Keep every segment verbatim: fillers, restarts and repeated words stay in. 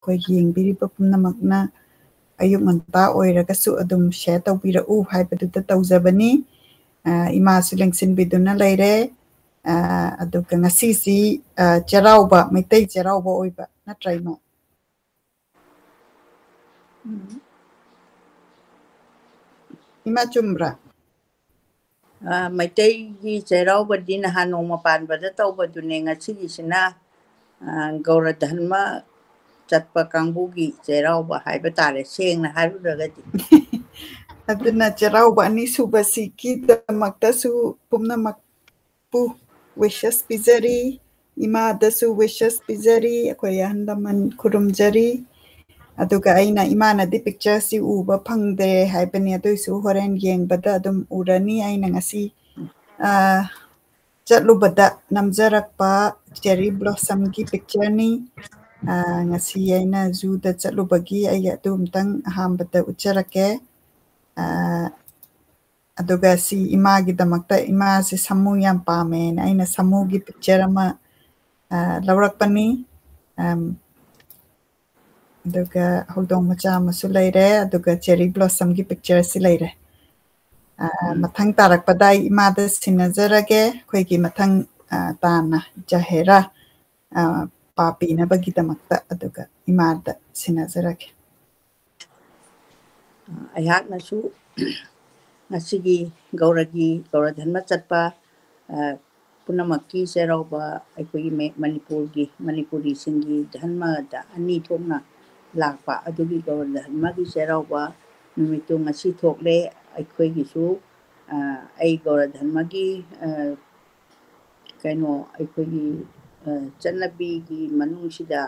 ꯑꯩꯈꯣꯏ ꯌꯦꯡꯕꯤꯔꯤꯕ ꯄꯨꯝꯅꯃꯛꯅ ꯑꯌꯨꯛ ꯉꯟꯇꯥ ꯑꯣꯏꯔꯒꯁꯨ ꯑꯗꯨꯝ share ꯇꯧꯕꯤꯔꯛꯎ ꯍꯥꯏꯕꯗꯨꯗ ꯇꯧꯖꯕꯅꯤ꯫ ꯑ, ꯏꯃꯥꯁꯨ ꯂꯦꯡꯁꯤꯟꯕꯤꯗꯨꯅ ꯂꯩꯔꯦ꯫ ꯑ, ꯑꯗꯨꯒ ꯉꯁꯤꯁꯤ, ꯑ, ꯆꯩꯔꯥꯎꯕ, ꯃꯩꯇꯩ ꯆꯩꯔꯥꯎꯕ ꯑꯣꯏꯕ ꯅꯠꯇ꯭ꯔꯥ, ꯏꯃꯥ? ꯎꯝ꯫ ꯏꯃꯥ, ꯆꯨꯝꯕ꯭ꯔꯥ? ꯑ, ꯃꯩꯇꯩꯒꯤ ꯆꯩꯔꯥꯎꯕꯗꯤ ꯅꯍꯥꯟ ꯅꯣꯡꯃ ꯄꯥꯟꯕꯗ ꯇꯧꯕꯗꯨꯅꯦ꯫ ꯉꯁꯤꯒꯤꯁꯤꯅ, ꯑ, ꯒꯧꯔ ꯙꯔꯃ ꯆꯠꯄ ꯀꯥꯡꯕꯨꯒꯤ ꯆꯩꯔꯥꯎꯕ ꯍꯥꯏꯕ ꯇꯥꯔꯦ, ꯁꯦꯡꯅ ꯍꯥꯏꯔꯨꯔꯒꯗꯤ꯫ ꯑꯗꯨꯅ ꯆꯩꯔꯥꯎꯕ ꯑꯅꯤꯁꯨꯕꯁꯤꯒꯤꯗꯃꯛꯇꯁꯨ ꯄꯨꯝꯅꯃꯛꯄꯨ wishes ꯄꯤꯖꯔꯤ, ꯏꯃꯥꯗꯁꯨ wishes ꯄꯤꯖꯔꯤ, ꯑꯩꯈꯣꯏ ꯑꯍꯜ ꯂꯃꯟ ꯈꯨꯔꯨꯝꯖꯔꯤ꯫ ꯑꯗꯨꯒ ꯑꯩꯅ ꯏꯃꯥꯅꯗꯤ pictureꯁꯤ ꯎꯕ ꯐꯪꯗꯦ ꯍꯥꯏꯕꯅꯤ, ꯑꯗꯨꯏꯁꯨ ꯍꯣꯔꯦꯟ ꯌꯦꯡꯕꯗ ꯑꯗꯨꯝ ꯎꯔꯅꯤ꯫ ꯑꯩꯅ ꯉꯁꯤ, ꯑ, ꯆꯠꯂꯨꯕꯗ ꯅꯝꯖꯔꯛꯄ cherry blossomꯒꯤ pictureꯅꯤ꯫ ꯑ, ꯉꯁꯤ ꯑꯩꯅ zooꯗ ꯆꯠꯂꯨꯕꯒꯤ ꯑꯩ ꯑꯗꯨ ꯑꯝꯇꯪ ꯑꯍꯥꯟꯕꯗ ꯎꯠꯆꯔꯛꯀꯦ꯫ ꯑ, ꯑꯗꯨꯒ ꯁꯤ ꯏꯃꯥꯒꯤꯗꯃꯛꯇ, ꯏꯃꯥꯁꯦ ꯁꯥꯃꯨ ꯌꯥꯝ ꯄꯥꯝꯃꯦꯅ ꯑꯩꯅ ꯁꯥꯃꯨꯒꯤ picture ꯑꯃ, ꯑ, ꯂꯧꯔꯛꯄꯅꯤ꯫ ꯑꯝ, ꯑꯗꯨꯒ ꯍꯧꯗꯣꯡ ꯃꯆꯥ ꯑꯃꯁꯨ ꯂꯩꯔꯦ, ꯑꯗꯨꯒ cherry blossomꯒꯤ pictureꯁꯤ ꯂꯩꯔꯦ꯫ ꯑ, ꯎꯝ꯫ ꯃꯊꯪ ꯇꯥꯔꯛꯄꯗ ꯑꯩ ꯏꯃꯥꯗ ꯁꯤꯟꯅꯖꯔꯒꯦ, ꯑꯩꯈꯣꯏꯒꯤ ꯃꯊꯪ, ꯑ, ꯇꯥꯅ ꯖꯍꯦꯔꯥ, ꯑ, ꯄꯥ ꯄꯤꯅꯕꯒꯤꯗꯃꯛꯇ, ꯑꯗꯨꯒ ꯏꯃꯥꯗ ꯁꯤꯟꯅꯖꯔꯒꯦ꯫ ꯑꯩꯍꯥꯛꯅꯁꯨ ꯉꯁꯤꯒꯤ ꯒꯧꯔꯒꯤ, ꯒꯧꯔ ꯙꯔꯃ ꯆꯠꯄ, ꯑ, ꯄꯨꯝꯅꯃꯛꯀꯤ ꯆꯩꯔꯥꯎꯕ, ꯑꯩꯈꯣꯏꯒꯤ ꯃꯦ-, ꯃꯅꯤꯄꯨꯔꯒꯤ, ꯃꯅꯤꯄꯨꯔꯤꯁꯤꯡꯒꯤ ꯙꯔꯃꯗ ꯑꯅꯤ ꯊꯣꯛꯅ ꯂꯥꯛꯄ ꯑꯗꯨꯒꯤ ꯒꯧꯔ ꯙꯔꯃꯒꯤ ꯆꯩꯔꯥꯎꯕ ꯅꯨꯃꯤꯠꯇꯨ ꯉꯁꯤ ꯊꯣꯛꯂꯦ꯫ ꯑꯩꯈꯣꯏꯒꯤꯁꯨ, ꯑ, ꯑꯩ ꯒꯧꯔ ꯙꯔꯃꯒꯤ, ꯑ, ꯀꯩꯅꯣ, ꯑꯩꯈꯣꯏꯒꯤ, ꯑ, ꯆꯠꯅꯕꯤꯒꯤ ꯃꯅꯨꯡꯁꯤꯗ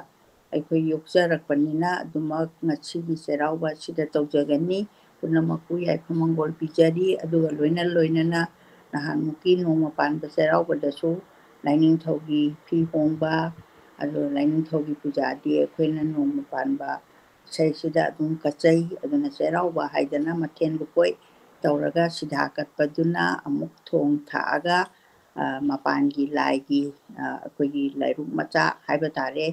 ꯑꯩꯈꯣꯏ ꯌꯣꯛꯆꯔꯛꯄꯅꯤꯅ ꯑꯗꯨꯃꯛ ꯉꯁꯤꯒꯤ ꯆꯩꯔꯥꯎꯕ ꯑꯁꯤꯗ ꯇꯧꯖꯒꯅꯤ꯫ ꯄꯨꯝꯅꯃꯛꯄꯨ ꯌꯥꯏꯐ ꯃꯪꯒꯣꯜ ꯄꯤꯖꯔꯤ꯫ ꯑꯗꯨꯒ ꯂꯣꯏꯅ ꯂꯣꯏꯅꯅ ꯅꯍꯥꯟꯃꯨꯛꯀꯤ ꯅꯣꯡꯃ ꯄꯥꯟꯕ ꯆꯩꯔꯥꯎꯕꯗꯁꯨ ꯂꯥꯏꯅꯤꯡꯊꯧꯒꯤ ꯐꯤ ꯍꯣꯡꯕ, ꯑꯗꯨꯒ ꯂꯥꯏꯅꯤꯡꯊꯧꯒꯤ ꯄꯨꯖꯥꯗꯤ ꯑꯩꯈꯣꯏꯅ ꯅꯣꯡꯃ ꯄꯥꯟꯕ ꯏꯁꯩꯁꯤꯗ ꯑꯗꯨꯝ ꯀꯠꯆꯩ꯫ ꯑꯗꯨꯅ ꯆꯩꯔꯥꯎꯕ ꯍꯥꯏꯗꯅ ꯃꯊꯦꯜ ꯂꯨꯀꯣꯏ ꯇꯧꯔꯒ ꯁꯤꯗꯥ ꯀꯠꯄꯗꯨꯅ ꯑꯃꯨꯛ ꯊꯣꯡ ꯊꯥꯛꯑꯒ, ꯑ, ꯃꯄꯥꯟꯒꯤ ꯂꯥꯏꯒꯤ, ꯑ, ꯑꯩꯈꯣꯏꯒꯤ ꯂꯥꯏꯔꯨꯛ ꯃꯆꯥ ꯍꯥꯏꯕ ꯇꯥꯔꯦ,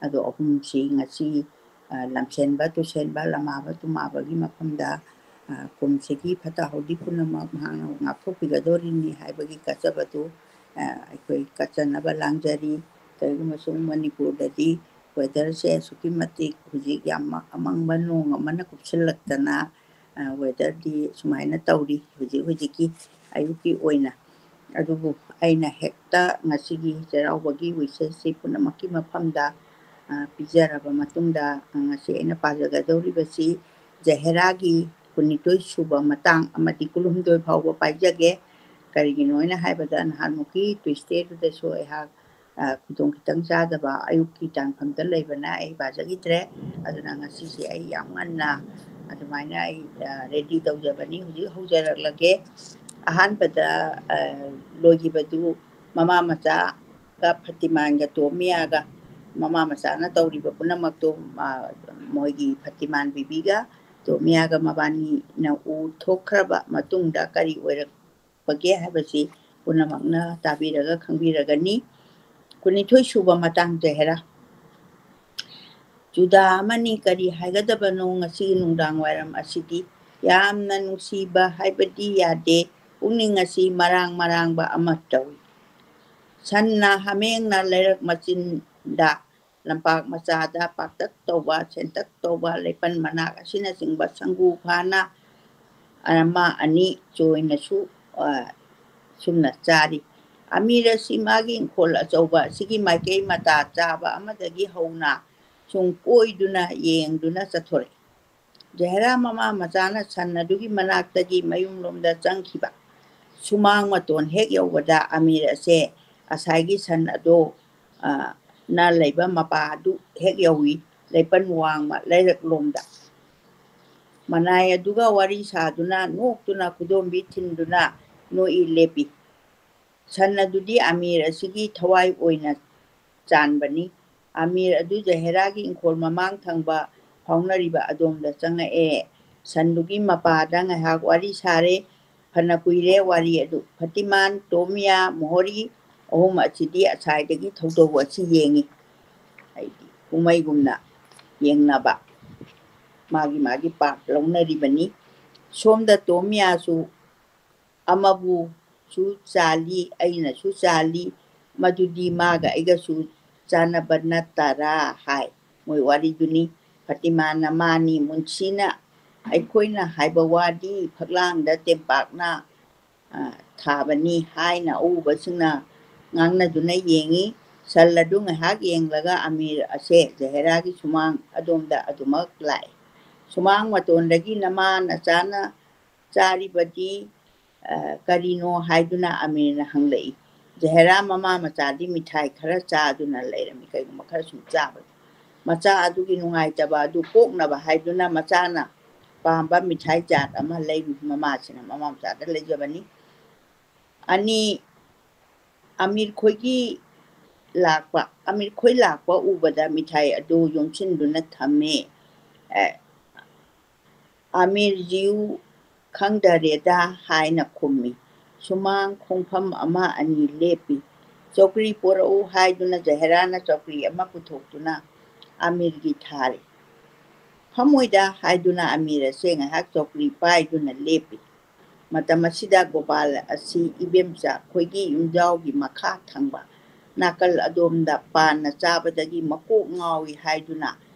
ꯑꯗꯣ ꯑꯍꯨꯝꯁꯤ ꯉꯁꯤ, ꯑ, ꯂꯝꯁꯦꯟꯕ ꯇꯨꯁꯦꯟꯕ, ꯂꯃꯥꯕ ꯇꯨꯃꯥꯕꯒꯤ ꯃꯐꯝꯗ, ꯑ, ꯀꯨꯝꯁꯤꯒꯤ ꯐꯠꯇ ꯍꯥꯎꯗꯤ ꯄꯨꯝꯅꯃꯛ ꯃꯍꯥꯛꯅ ꯉꯥꯛꯊꯣꯛꯄꯤꯒꯗꯧꯔꯤꯅꯤ ꯍꯥꯏꯕꯒꯤ ꯀꯠꯆꯕꯗꯨ, ꯑ, ꯑꯩꯈꯣꯏ ꯀꯠꯆꯅꯕ ꯂꯥꯡꯖꯔꯤ꯫ ꯀꯔꯤꯒꯨꯝꯕ ꯁꯨꯝ ꯃꯅꯤꯄꯨꯔꯗꯗꯤ weatherꯁꯦ ꯑꯁꯨꯛꯀꯤ ꯃꯇꯤꯛ ꯍꯧꯖꯤꯛ ꯌꯥꯝ ꯑꯃꯪꯕ ꯅꯣꯡ ꯑꯃꯅ ꯀꯨꯞꯁꯤꯜꯂꯛꯇꯅ, ꯑ, weatherꯗꯤ ꯁꯨꯃꯥꯏꯅ ꯇꯧꯔꯤ ꯍꯧꯖꯤꯛ ꯍꯧꯖꯤꯛꯀꯤ ꯑꯌꯨꯛꯀꯤ ꯑꯣꯏꯅ꯫ ꯑꯗꯨꯕꯨ ꯑꯩꯅ ꯍꯦꯛꯇ ꯉꯁꯤꯒꯤ ꯆꯩꯔꯥꯎꯕꯒꯤ wishesꯁꯤ ꯄꯨꯝꯅꯃꯛꯀꯤ ꯃꯐꯝꯗ, ꯑ, ꯄꯤꯖꯔꯕ ꯃꯇꯨꯡꯗ, ꯑ, ꯉꯁꯤ ꯑꯩꯅ ꯄꯥꯖꯒꯗꯧꯔꯤꯕꯁꯤ ꯖꯍꯦꯔꯥꯒꯤ ꯀꯨꯟꯅꯤꯊꯣꯏ ꯁꯨꯕ ꯃꯇꯥꯡ ꯑꯃꯗꯤ ꯀꯨꯟꯍꯨꯝꯗꯣꯏ ꯐꯥꯎꯕ ꯄꯥꯏꯖꯒꯦ꯫ ꯀꯔꯤꯒꯤꯅꯣ ꯍꯥꯏꯅ ꯍꯥꯏꯕꯗ, ꯅꯍꯥꯟꯃꯨꯛꯀꯤ Tuesdayꯗꯨꯗꯁꯨ ꯑꯩꯍꯥꯛ, ꯑ, ꯈꯨꯗꯣꯡ ꯈꯤꯇꯪ ꯆꯥꯗꯕ ꯑꯌꯨꯛꯀꯤ ꯇꯥꯟꯐꯝꯗ ꯂꯩꯕꯅ ꯑꯩ ꯄꯥꯖꯈꯤꯗ꯭ꯔꯦ꯫ ꯑꯗꯨꯅ ꯉꯁꯤꯁꯦ ꯑꯩ ꯌꯥꯝ ꯉꯟꯅ ꯑꯗꯨꯃꯥꯏꯅ ꯑꯩ, ꯑ, ready ꯇꯧꯖꯕꯅꯤ꯫ ꯍꯧꯖꯤꯛ ꯍꯧꯖꯔꯛꯂꯒꯦ꯫ ꯑꯍꯥꯟꯕꯗ, ꯑ, ꯂꯣꯏꯈꯤꯕꯗꯨ ꯃꯃꯥ ꯃꯆꯥꯒ ꯐꯇꯤꯃꯥꯟꯒ ꯇꯣꯃꯤꯌꯥꯒ, ꯃꯃꯥ ꯃꯆꯥꯅ ꯇꯧꯔꯤꯕ ꯄꯨꯝꯅꯃꯛꯇꯨ, ꯑ, ꯃꯣꯏꯒꯤ ꯐꯇꯤꯃꯥꯟ ꯕꯤꯕꯤꯒ ꯇꯣꯃꯤꯌꯥꯒ ꯃꯕꯥꯅꯤꯅ ꯎ ꯊꯣꯛꯈ꯭ꯔꯕ ꯃꯇꯨꯡꯗ ꯀꯔꯤ ꯑꯣꯏꯔꯛꯄꯒꯦ ꯍꯥꯏꯕꯁꯤ ꯄꯨꯝꯅꯃꯛꯅ ꯇꯥꯕꯤꯔꯒ ꯈꯪꯕꯤꯔꯒꯅꯤ꯫ ꯀꯨꯟꯅꯤꯊꯣꯏ ꯁꯨꯕ ꯃꯇꯥꯡ ꯖꯍꯦꯔꯥ꯫ ꯆꯨꯗꯥ ꯑꯃꯅꯤ, ꯀꯔꯤ ꯍꯥꯏꯒꯗꯕꯅꯣ ꯉꯁꯤꯒꯤ ꯅꯨꯡꯗꯥꯡ ꯋꯥꯏꯔꯝ ꯑꯁꯤꯗꯤ꯫ ꯌꯥꯝꯅ ꯅꯨꯡꯁꯤꯕ ꯍꯥꯏꯕꯗꯤ ꯌꯥꯗꯦ, ꯄꯨꯛꯅꯤꯡ ꯑꯁꯤ ꯃꯔꯥꯡ ꯃꯔꯥꯡꯕ ꯑꯃ ꯇꯧꯏ꯫ ꯁꯟꯅ ꯍꯥꯃꯦꯡꯅ ꯂꯩꯔꯛ ꯃꯆꯤꯟꯗ ꯂꯝꯄꯥꯛ ꯃꯆꯥꯗ ꯄꯥꯛꯇꯛ ꯇꯧꯕ, ꯁꯦꯟꯇꯛ ꯇꯧꯕ ꯂꯩꯄꯟ ꯃꯅꯥꯛ ꯑꯁꯤꯅꯆꯤꯡꯕ ꯁꯪꯒꯨ ꯐꯥꯅ ꯑꯃ ꯑꯅꯤ ꯆꯣꯏꯅꯁꯨ, ꯑ, ꯁꯨꯝꯅ ꯆꯥꯔꯤ꯫ ꯑꯃꯤꯔ ꯑꯁꯤ ꯃꯥꯒꯤ ꯏꯪꯈꯣꯜ ꯑꯆꯧꯕ ꯑꯁꯤꯒꯤ ꯃꯥꯏꯀꯩ ꯃꯇꯥ ꯆꯥꯕ ꯑꯃꯗꯒꯤ ꯍꯧꯅ ꯁꯨꯝ ꯀꯣꯏꯗꯨꯅ ꯌꯦꯡꯗꯨꯅ ꯆꯠꯊꯣꯔꯛꯏ꯫ ꯖꯍꯦꯔꯥ ꯃꯃꯥ ꯃꯆꯥꯅ ꯁꯟ ꯑꯗꯨꯒꯤ ꯃꯅꯥꯛꯇꯒꯤ ꯃꯌꯨꯝꯂꯣꯝꯗ ꯆꯪꯈꯤꯕ꯫ ꯁꯨꯃꯥꯡ ꯃꯇꯣꯟ ꯍꯦꯛ ꯌꯧꯕꯗ ꯑꯃꯤꯔ ꯑꯁꯦ ꯉꯁꯥꯏꯒꯤ ꯁꯟ ꯑꯗꯣ, ꯑ, ꯅ ꯂꯩꯕ ꯃꯄꯥ ꯑꯗꯨ ꯍꯦꯛ ꯌꯧꯏ, ꯂꯩꯄꯟ ꯋꯥꯡꯃ ꯂꯩꯔꯛꯂꯣꯝꯗ꯫ ꯃꯅꯥꯏ ꯑꯗꯨꯒ ꯋꯥꯔꯤ ꯁꯥꯗꯨꯅ, ꯅꯣꯛꯇꯨꯅ, ꯈꯨꯗꯣꯝꯕꯤ ꯊꯤꯟꯗꯨꯅ ꯅꯣꯛꯏ ꯂꯦꯞꯄꯤ꯫ ꯁꯟ ꯑꯗꯨꯗꯤ ꯑꯃꯤꯔ ꯑꯁꯤꯒꯤ ꯊꯋꯥꯏ ꯑꯣꯏꯅ ꯆꯥꯟꯕꯅꯤ꯫ ꯑꯃꯤꯔ ꯑꯗꯨ ꯖꯍꯦꯔꯥꯒꯤ ꯏꯪꯈꯣꯜ ꯃꯃꯥꯡ ꯊꯪꯕ ꯐꯥꯎꯅꯔꯤꯕ ꯑꯗꯣꯝꯗ ꯆꯪꯉꯛꯑꯦ꯫ ꯁꯟꯗꯨꯒꯤ ꯃꯄꯥꯗ ꯉꯥꯏꯍꯥꯛ ꯋꯥꯔꯤ ꯁꯥꯔꯦ꯫ ꯐꯅ ꯀꯨꯏꯔꯦ ꯋꯥꯔꯤ ꯑꯗꯨ꯫ ꯐꯇꯤꯃꯥꯟ, ꯇꯣꯃꯤꯌꯥ, ꯃꯣꯍꯣꯔꯤ ꯑꯍꯨꯝ ꯑꯁꯤꯗꯤ ꯑꯁꯥꯏꯗꯒꯤ ꯊꯧꯗꯧ ꯑꯁꯤ ꯌꯦꯡꯉꯤ꯫ ꯑꯩꯗꯤ ꯀꯨꯝꯍꯩꯒꯨꯝꯅ ꯌꯦꯡꯅꯕ ꯃꯥꯒꯤ ꯃꯥꯒꯤ ꯄꯥꯔꯠ ꯂꯧꯅꯔꯤꯕꯅꯤ꯫ ꯁꯣꯝꯗ ꯇꯣꯝꯌꯥꯁꯨ ꯑꯃꯕꯨꯁꯨ ꯆꯥꯜꯂꯤ, ꯑꯩꯅꯁꯨ ꯆꯥꯜꯂꯤ, ꯃꯗꯨꯗꯤ ꯃꯥꯒ ꯑꯩꯒꯁꯨ ꯆꯥꯟꯅꯕ ꯅꯠꯇꯔꯥ ꯍꯥꯏ꯫ ꯃꯣꯏ ꯋꯥꯔꯤꯗꯨꯅꯤ꯫ ꯐꯇꯤꯃꯥꯅ ꯃꯥꯅꯤ, ꯃꯨꯟꯁꯤꯅ ꯑꯩꯈꯣꯏꯅ ꯍꯥꯏꯕ ꯋꯥꯗꯤ ꯐꯛꯂꯥꯡꯗ ꯇꯦꯝꯄꯥꯛꯅ ꯊꯥꯕꯅꯤ ꯍꯥꯏꯅ ꯑꯎꯕꯁꯤꯡꯅ ꯉꯥꯡꯅꯗꯨꯅ ꯌꯦꯡꯏ꯫ ꯁꯟ ꯑꯗꯨ ꯉꯥꯏꯍꯥꯛ ꯌꯦꯡꯂꯒ ꯑꯃꯤꯔ ꯑꯁꯦ ꯖꯍꯦꯔꯥꯒꯤ ꯁꯨꯃꯥꯡ ꯑꯗꯣꯝꯗ ꯑꯗꯨꯃꯛ ꯂꯥꯛꯏ꯫ ꯁꯨꯃꯥꯡ ꯃꯇꯣꯟꯗꯒꯤ ꯅꯃꯥ ꯅꯆꯥꯅ ꯆꯥꯔꯤꯕꯗꯤ ꯀꯔꯤꯅꯣ ꯍꯥꯏꯗꯨꯅ ꯑꯃꯤꯔꯅ ꯍꯪꯂꯛꯏ꯫ ꯖꯍꯦꯔꯥ ꯃꯃꯥ ꯃꯆꯥꯗꯤ ꯃꯤꯊꯥꯏ ꯈꯔ ꯆꯥꯗꯨꯅ ꯂꯩꯔꯝꯃꯤ, ꯀꯩꯒꯨꯝꯕ ꯈꯔ ꯁꯨꯝ ꯆꯥꯕꯗ꯫ ꯃꯆꯥ ꯑꯗꯨꯒꯤ ꯅꯨꯡꯉꯥꯏꯇꯕ ꯑꯗꯨ ꯀꯣꯛꯅꯕ ꯍꯥꯏꯗꯨꯅ ꯃꯆꯥꯅ ꯄꯥꯝꯕ ꯃꯤꯊꯥꯏ ꯖꯥꯠ ꯑꯃ ꯂꯩꯔꯨ꯫ ꯃꯃꯥꯁꯤꯅ ꯃꯃꯥ ꯃꯆꯥꯗ ꯂꯩꯖꯕꯅꯤ꯫ ꯑꯅꯤ, ꯑꯃꯤꯔ ꯈꯣꯏꯒꯤ ꯂꯥꯛꯄ, ꯑꯃꯤꯔ ꯈꯣꯏ ꯂꯥꯛꯄ ꯎꯕꯗ ꯃꯤꯊꯥꯏ ꯑꯗꯨ ꯌꯣꯝꯁꯤꯟꯗꯨꯅ ꯊꯝꯃꯦ꯫ ꯑꯃꯤꯔ ꯖꯤꯎ ꯈꯪꯗꯔꯦꯗ ꯍꯥꯏꯅ ꯈꯨꯝꯃꯤ꯫ ꯁꯨꯃꯥꯡ ꯈꯣꯡꯐꯝ ꯑꯃ ꯑꯅꯤ ꯂꯦꯞꯄꯤ꯫ ꯆꯧꯀ꯭ꯔꯤ ꯄꯣꯔꯛꯎ ꯍꯥꯏꯗꯨꯅ ꯖꯍꯦꯔꯥꯅ ꯆꯧꯀ꯭ꯔꯤ ꯑꯃ ꯄꯨꯊꯣꯛꯇꯨꯅ ꯑꯃꯤꯔꯒꯤ ꯊꯥꯔꯤ꯫ ꯐꯝꯃꯣꯏꯗ ꯍꯥꯏꯗꯨꯅ ꯑꯃꯤꯔ ꯑꯁꯦ ꯉꯥꯏꯍꯥꯛ ꯆꯧꯀ꯭ꯔꯤ ꯄꯥꯏꯗꯨꯅ ꯂꯦꯞꯄꯤ꯫ ꯃꯇꯝ ꯑꯁꯤꯗ ꯒꯣꯄꯥꯜ ꯑꯁꯤ ꯏꯕꯦꯝꯆꯥ ꯈꯣꯏꯒꯤ ꯌꯨꯝꯖꯥꯎꯒꯤ ꯃꯈꯥ ꯊꯪꯕ ꯅꯥꯀꯜ ꯑꯗꯣꯝꯗ ꯄꯥꯟꯅ ꯆꯥꯕꯗꯒꯤ ꯃꯀꯣꯛ ꯉꯥꯎꯏ ꯍꯥꯏꯗꯨꯅ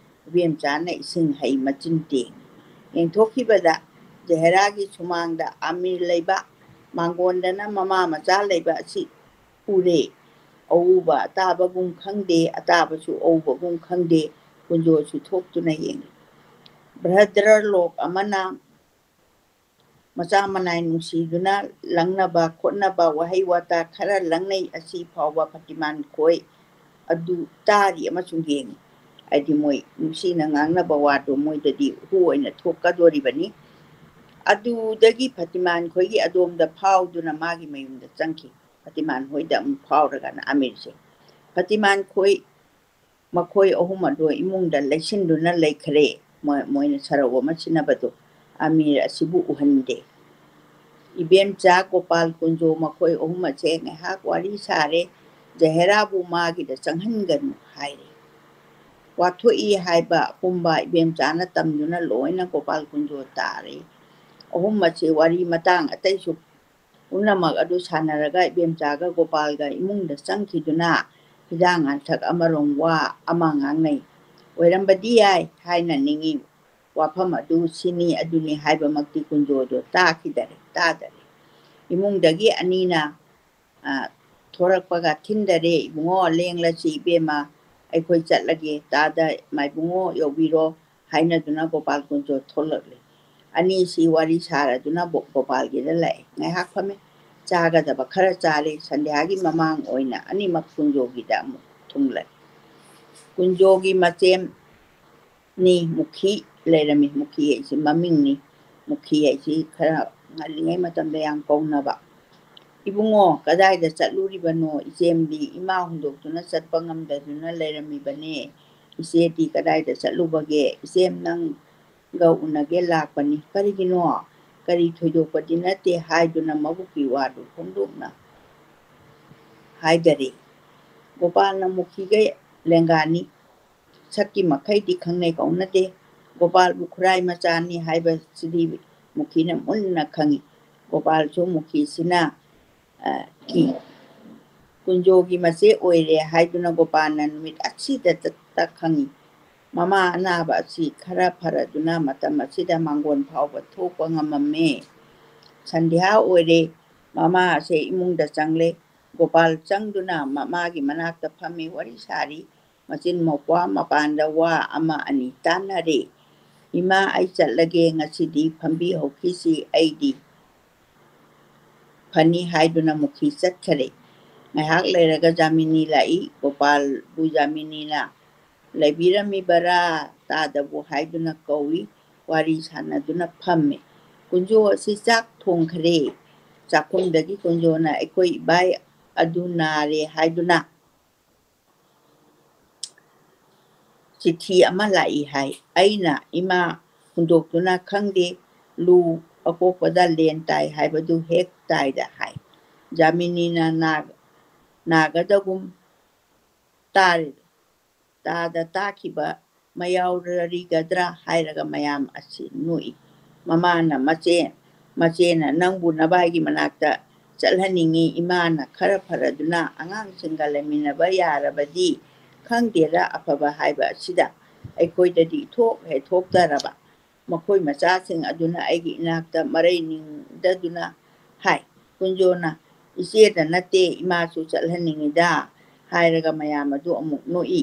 ꯏꯕꯦꯝꯆꯥꯅ ꯏꯁꯤꯡ ꯍꯩ ꯃꯆꯤꯟ ꯇꯦꯡꯏ꯫ ꯌꯦꯡꯊꯣꯛꯈꯤꯕꯗ ꯖꯍꯦꯔꯥꯒꯤ ꯁꯨꯃꯥꯡꯗ ꯑꯃꯤꯔ ꯂꯩꯕ, ꯃꯥꯡꯒꯣꯟꯗꯅ ꯃꯃꯥ ꯃꯆꯥ ꯂꯩꯕ ꯑꯁꯤ ꯎꯔꯦ꯫ ꯑꯎꯕ ꯑꯇꯥꯕꯒꯨꯝ ꯈꯪꯗꯦ, ꯑꯇꯥꯕꯁꯨ ꯑꯎꯕꯒꯨꯝ ꯈꯪꯗꯦ꯫ ꯀꯨꯟꯖꯣꯁꯨ ꯊꯣꯛꯇꯨꯅ ꯌꯦꯡꯏ꯫ ꯚ꯭ꯔꯗ꯭ꯔ ꯂꯣꯛ ꯑꯃꯅ ꯃꯆꯥ ꯃꯅꯥꯏ ꯅꯨꯡꯁꯤꯗꯨꯅ ꯂꯪꯅꯕ ꯈꯣꯠꯅꯕ ꯋꯥꯍꯩ ꯋꯥꯇꯥ ꯈꯔ ꯂꯪꯅꯩ꯫ ꯑꯁꯤ ꯐꯥꯎꯕ ꯐꯇꯤꯃꯥꯟ ꯈꯣꯏ ꯑꯗꯨ ꯇꯥꯔꯤ ꯑꯃꯁꯨꯡ ꯌꯦꯡꯏ꯫ ꯍꯥꯏꯗꯤ ꯃꯣꯏ ꯅꯨꯡꯁꯤꯅ ꯉꯥꯡꯅꯕ ꯋꯥꯗꯣ ꯃꯣꯏꯗꯗꯤ ꯍꯨ ꯑꯣꯏꯅ ꯊꯣꯛꯀꯗꯣꯔꯤꯕꯅꯤ꯫ ꯑꯗꯨꯗꯒꯤ ꯐꯇꯤꯃꯥꯟ ꯈꯣꯏꯒꯤ ꯑꯗꯣꯝꯗ ꯐꯥꯎꯗꯨꯅ ꯃꯥꯒꯤ ꯃꯌꯨꯝꯗ ꯆꯪꯈꯤ꯫ ꯐꯇꯤꯃꯥꯟ ꯍꯣꯏꯗ ꯑꯃꯨꯛ ꯐꯥꯎꯔꯒꯅ ꯑꯃꯤꯔꯁꯦ꯫ ꯐꯇꯤꯃꯥꯟ ꯈꯣꯏ ꯃꯈꯣꯏ ꯑꯍꯨꯝ ꯑꯗꯨ ꯏꯃꯨꯡꯗ ꯂꯩꯁꯤꯟꯗꯨꯅ ꯂꯩꯈ꯭ꯔꯦ꯫ ꯃꯣꯏ-, ꯃꯣꯏꯅ ꯁꯔꯧ ꯑꯃ ꯁꯤꯟꯅꯕꯗꯨ ꯑꯃꯤꯔ ꯑꯁꯤꯕꯨ ꯎꯍꯟꯗꯦ꯫ ꯏꯕꯦꯝꯆꯥ ꯒꯣꯄꯥꯜ ꯀꯨꯟꯖꯣ ꯃꯈꯣꯏ ꯑꯍꯨꯝ ꯑꯁꯦ ꯉꯥꯏꯍꯥꯛ ꯋꯥꯔꯤ ꯁꯥꯔꯦ꯫ ꯖꯍꯦꯔꯥꯕꯨ ꯃꯥꯒꯤꯗ ꯆꯪꯍꯟꯒꯅꯨ ꯍꯥꯏꯔꯦ꯫ ꯋꯥꯊꯣꯛꯏ ꯍꯥꯏꯕ ꯑꯄꯨꯝꯕ ꯏꯕꯦꯝꯆꯥꯅ ꯇꯝꯗꯨꯅ ꯂꯣꯏꯅ ꯒꯣꯄꯥꯜ ꯀꯨꯟꯖꯣ ꯇꯥꯔꯦ꯫ ꯑꯍꯨꯝ ꯑꯁꯤ ꯋꯥꯔꯤ ꯃꯇꯥꯡ ꯑꯇꯩꯁꯨ ꯄꯨꯝꯅꯃꯛ ꯑꯗꯨ ꯁꯥꯟꯅꯔꯒ ꯏꯕꯦꯝꯆꯥꯒ ꯒꯣꯄꯥꯜꯒ ꯏꯃꯨꯡꯗ ꯆꯪꯈꯤꯗꯨꯅ ꯍꯤꯗꯥꯛ ꯂꯥꯡꯊꯛ ꯑꯃꯔꯣꯝ ꯋꯥ ꯑꯃ ꯉꯥꯡꯅꯩ꯫ ꯑꯣꯏꯔꯝꯕꯗꯤ ꯌꯥꯏ ꯍꯥꯏꯅ ꯅꯤꯡꯏ꯫ ꯋꯥꯐꯝ ꯑꯗꯨ ꯁꯤꯅꯤ ꯑꯗꯨꯅꯤ ꯍꯥꯏꯕꯃꯛꯇꯤ ꯀꯨꯟꯖꯣꯗꯣ ꯇꯥꯈꯤꯗꯔꯦ, ꯇꯥꯗꯔꯦ꯫ ꯏꯃꯨꯡꯗꯒꯤ ꯑꯅꯤꯅ, ꯑ, ꯊꯣꯔꯛꯄꯒ ꯊꯤꯟꯗꯔꯦ, "ꯏꯕꯨꯡꯉꯣ, ꯂꯦꯡꯂꯁꯤ ꯏꯕꯦꯝꯃ, ꯑꯩꯈꯣꯏ ꯆꯠꯂꯒꯦ, ꯇꯥꯗ ꯃꯥꯏꯕꯨꯡꯉꯣ ꯌꯧꯕꯤꯔꯣ" ꯍꯥꯏꯅꯗꯨꯅ ꯒꯣꯄꯥꯜ ꯀꯨꯟꯖꯣ ꯊꯣꯛꯂꯛꯂꯦ꯫ ꯑꯅꯤꯁꯤ ꯋꯥꯔꯤ ꯁꯥꯔꯗꯨꯅ ꯕꯣ-, ꯒꯣꯄꯥꯜꯒꯤꯗ ꯂꯥꯛꯑꯦ꯫ ꯉꯥꯏꯍꯥꯛ ꯐꯝꯃꯦ, ꯆꯥꯒꯗꯕ ꯈꯔ ꯆꯥꯔꯦ꯫ ꯁꯟꯙ꯭ꯌꯥꯒꯤ ꯃꯃꯥꯡ ꯑꯣꯏꯅ ꯑꯅꯤꯃꯛ ꯀꯨꯟꯖꯣꯒꯤꯗ ꯑꯃꯨꯛ ꯊꯨꯡꯂꯔꯦ꯫ ꯀꯨꯟꯖꯣꯒꯤ ꯃꯆꯦꯝ ꯅꯤ ꯃꯨꯈꯤ ꯂꯩꯔꯝꯃꯤ꯫ ꯃꯨꯈꯤ ꯍꯥꯏꯁꯤ ꯃꯃꯤꯡꯅꯤ꯫ ꯃꯨꯈꯤ ꯍꯥꯏꯁꯤ ꯈꯔ ꯉꯜꯂꯤꯉꯩ ꯃꯇꯝꯗ ꯌꯥꯝ ꯀꯧꯅꯕ꯫ "ꯏꯕꯨꯡꯉꯣ, ꯀꯗꯥꯏꯗ ꯆꯠꯂꯨꯔꯤꯕꯅꯣ? ꯏꯆꯦꯝꯗꯤ ꯏꯃꯥ ꯍꯨꯟꯗꯣꯛꯇꯨꯅ ꯆꯠꯄ ꯉꯝꯗꯗꯨꯅ ꯂꯩꯔꯝꯃꯤꯕꯅꯦ꯫ ꯏꯆꯦꯗꯤ ꯀꯗꯥꯏꯗ ꯆꯠꯂꯨꯕꯒꯦ? ꯏꯆꯦꯝ ꯅꯪꯒ ꯎꯅꯒꯦ ꯂꯥꯛꯄꯅꯤ꯫" "ꯀꯔꯤꯒꯤꯅꯣ?" "ꯀꯔꯤ ꯊꯣꯏꯗꯣꯛꯄꯗꯤ ꯅꯠꯇꯦ" ꯍꯥꯏꯗꯨꯅ ꯃꯕꯨꯛꯀꯤ ꯋꯥꯗꯨ ꯐꯣꯡꯗꯣꯛꯅ ꯍꯥꯏꯗꯔꯦ꯫ ꯒꯣꯄꯥꯜꯅ ꯃꯨꯈꯤꯒ ꯂꯦꯡꯒꯥꯅꯤ꯫ ꯁꯛꯀꯤ ꯃꯈꯩꯗꯤ ꯈꯪꯅꯩ ꯀꯧꯅꯗꯦ꯫ ꯒꯣꯄꯥꯜꯕꯨ ꯈꯨꯔꯥꯏ ꯃꯆꯥꯅꯤ ꯍꯥꯏꯕꯁꯤꯗꯤ ꯃꯨꯈꯤꯅ ꯃꯨꯟꯅ ꯈꯪꯏ꯫ ꯒꯣꯄꯥꯜꯁꯨ ꯃꯨꯈꯤꯁꯤꯅ, ꯑ, ꯀꯤ꯫ ꯀꯨꯟꯖꯣꯒꯤ ꯃꯆꯦ ꯑꯣꯏꯔꯦ ꯍꯥꯏꯗꯨꯅ ꯒꯣꯄꯥꯜꯅ ꯅꯨꯃꯤꯠ ꯑꯁꯤꯗꯇ ꯈꯪꯏ꯫ ꯃꯃꯥ ꯑꯅꯥꯕ ꯑꯁꯤ ꯈꯔ ꯐꯔꯗꯨꯅ ꯃꯇꯝ ꯑꯁꯤꯗ ꯃꯥꯡꯒꯣꯟ ꯐꯥꯎꯕ ꯊꯣꯛꯄ ꯉꯝꯃꯝꯃꯦ꯫ ꯁꯟꯙ꯭ꯌꯥ ꯑꯣꯏꯔꯦ꯫ ꯃꯃꯥ ꯑꯁꯦ ꯏꯃꯨꯡꯗ ꯆꯪꯂꯦ꯫ ꯒꯣꯄꯥꯜ ꯆꯪꯗꯨꯅ ꯃꯃꯥꯒꯤ ꯃꯅꯥꯛꯇ ꯐꯝꯃꯤ, ꯋꯥꯔꯤ ꯁꯥꯔꯤ꯫ ꯃꯆꯤꯟ ꯃꯧꯄ꯭ꯋꯥ ꯃꯄꯥꯟꯗ ꯋꯥ ꯑꯃ ꯑꯅꯤ ꯇꯥꯟꯅꯔꯦ꯫ "ꯏꯃꯥ, ꯑꯩ ꯆꯠꯂꯒꯦ꯫ ꯉꯁꯤꯗꯤ ꯐꯝꯕꯤ ꯍꯧꯈꯤꯁꯤ, ꯑꯩꯗꯤ ꯐꯅꯤ" ꯍꯥꯏꯗꯨꯅ ꯃꯨꯈꯤ ꯆꯠꯈꯔꯦ꯫ ꯉꯥꯏꯍꯥꯛ ꯂꯩꯔꯒ ꯖꯥꯃꯤꯅꯤ ꯂꯥꯛꯏ꯫ ꯒꯣꯄꯥꯜꯕꯨ ꯖꯥꯃꯤꯅꯤꯅ "ꯂꯩꯕꯤꯔꯝꯃꯤꯕꯔꯥ?" ꯇꯥꯗꯕꯨ ꯍꯥꯏꯗꯨꯅ ꯀꯧꯏ꯫ ꯋꯥꯔꯤ ꯁꯥꯟꯅꯗꯨꯅ ꯐꯝꯃꯤ꯫ ꯀꯨꯟꯖꯣ ꯑꯁꯤ ꯆꯥꯛ ꯊꯣꯡꯈ꯭ꯔꯦ꯫ ꯆꯥꯛꯈꯨꯝꯗꯒꯤ ꯀꯨꯟꯖꯣꯅ "ꯑꯩꯈꯣꯏ ꯏꯕꯥꯏ ꯑꯗꯨ ꯅꯥꯔꯦ ꯍꯥꯏꯗꯨꯅ ꯆꯤꯊꯤ ꯑꯃ ꯂꯥꯛꯏ" ꯍꯥꯏ꯫ ꯑꯩꯅ ꯏꯃꯥ ꯍꯨꯟꯗꯣꯛꯇꯨꯅ ꯈꯪꯗꯦ, ꯂꯨ ꯑꯀꯣꯛꯄꯗ ꯂꯦꯟ ꯇꯥꯏ ꯍꯥꯏꯕꯗꯨ ꯍꯦꯛ ꯇꯥꯏꯗ ꯍꯥꯏ꯫ ꯖꯥꯃꯤꯅꯤꯅ ꯅꯥ-, ꯅꯥꯒꯗꯒꯨꯝ ꯇꯥꯔꯦ꯫ ꯇꯥꯗ ꯇꯥꯈꯤꯕ ꯃꯌꯥꯎꯔꯔꯤꯒꯗ꯭ꯔꯥ ꯍꯥꯏꯔꯒ ꯃꯌꯥꯝ ꯑꯁꯤ ꯅꯣꯛꯏ꯫ ꯃꯃꯥꯅ ꯃꯆꯦ, ꯃꯆꯦꯅ ꯅꯪꯕꯨ ꯅꯕꯥꯏꯒꯤ ꯃꯅꯥꯛꯇ ꯆꯠꯍꯟꯅꯤꯡꯉꯤ, ꯏꯃꯥꯅ ꯈꯔ ꯐꯔꯗꯨꯅ ꯑꯉꯥꯡꯁꯤꯡꯒ ꯂꯩꯃꯤꯟꯅꯕ ꯌꯥꯔꯕꯗꯤ ꯈꯪꯗꯦꯗ, ꯑꯐꯕ ꯍꯥꯏꯕ ꯑꯁꯤꯗ ꯑꯩꯈꯣꯏꯗꯗꯤ ꯊꯣꯛ ꯍꯦꯛ ꯊꯣꯛꯇꯔꯕ꯫ ꯃꯈꯣꯏ ꯃꯆꯥꯁꯤꯡ ꯑꯗꯨꯅ ꯑꯩꯒꯤ ꯏꯅꯥꯛꯇ ꯃꯔꯩ ꯅꯤꯡꯗꯗꯨꯅ ꯍꯥꯏ꯫ ꯀꯨꯟꯖꯣꯅ, ꯏꯆꯦꯗ ꯅꯠꯇꯦ, ꯏꯃꯥꯁꯨ ꯆꯠꯍꯟꯅꯤꯡꯉꯤꯗ ꯍꯥꯏꯔꯒ ꯃꯌꯥꯝ ꯑꯗꯨ ꯑꯃꯨꯛ ꯅꯣꯛꯏ꯫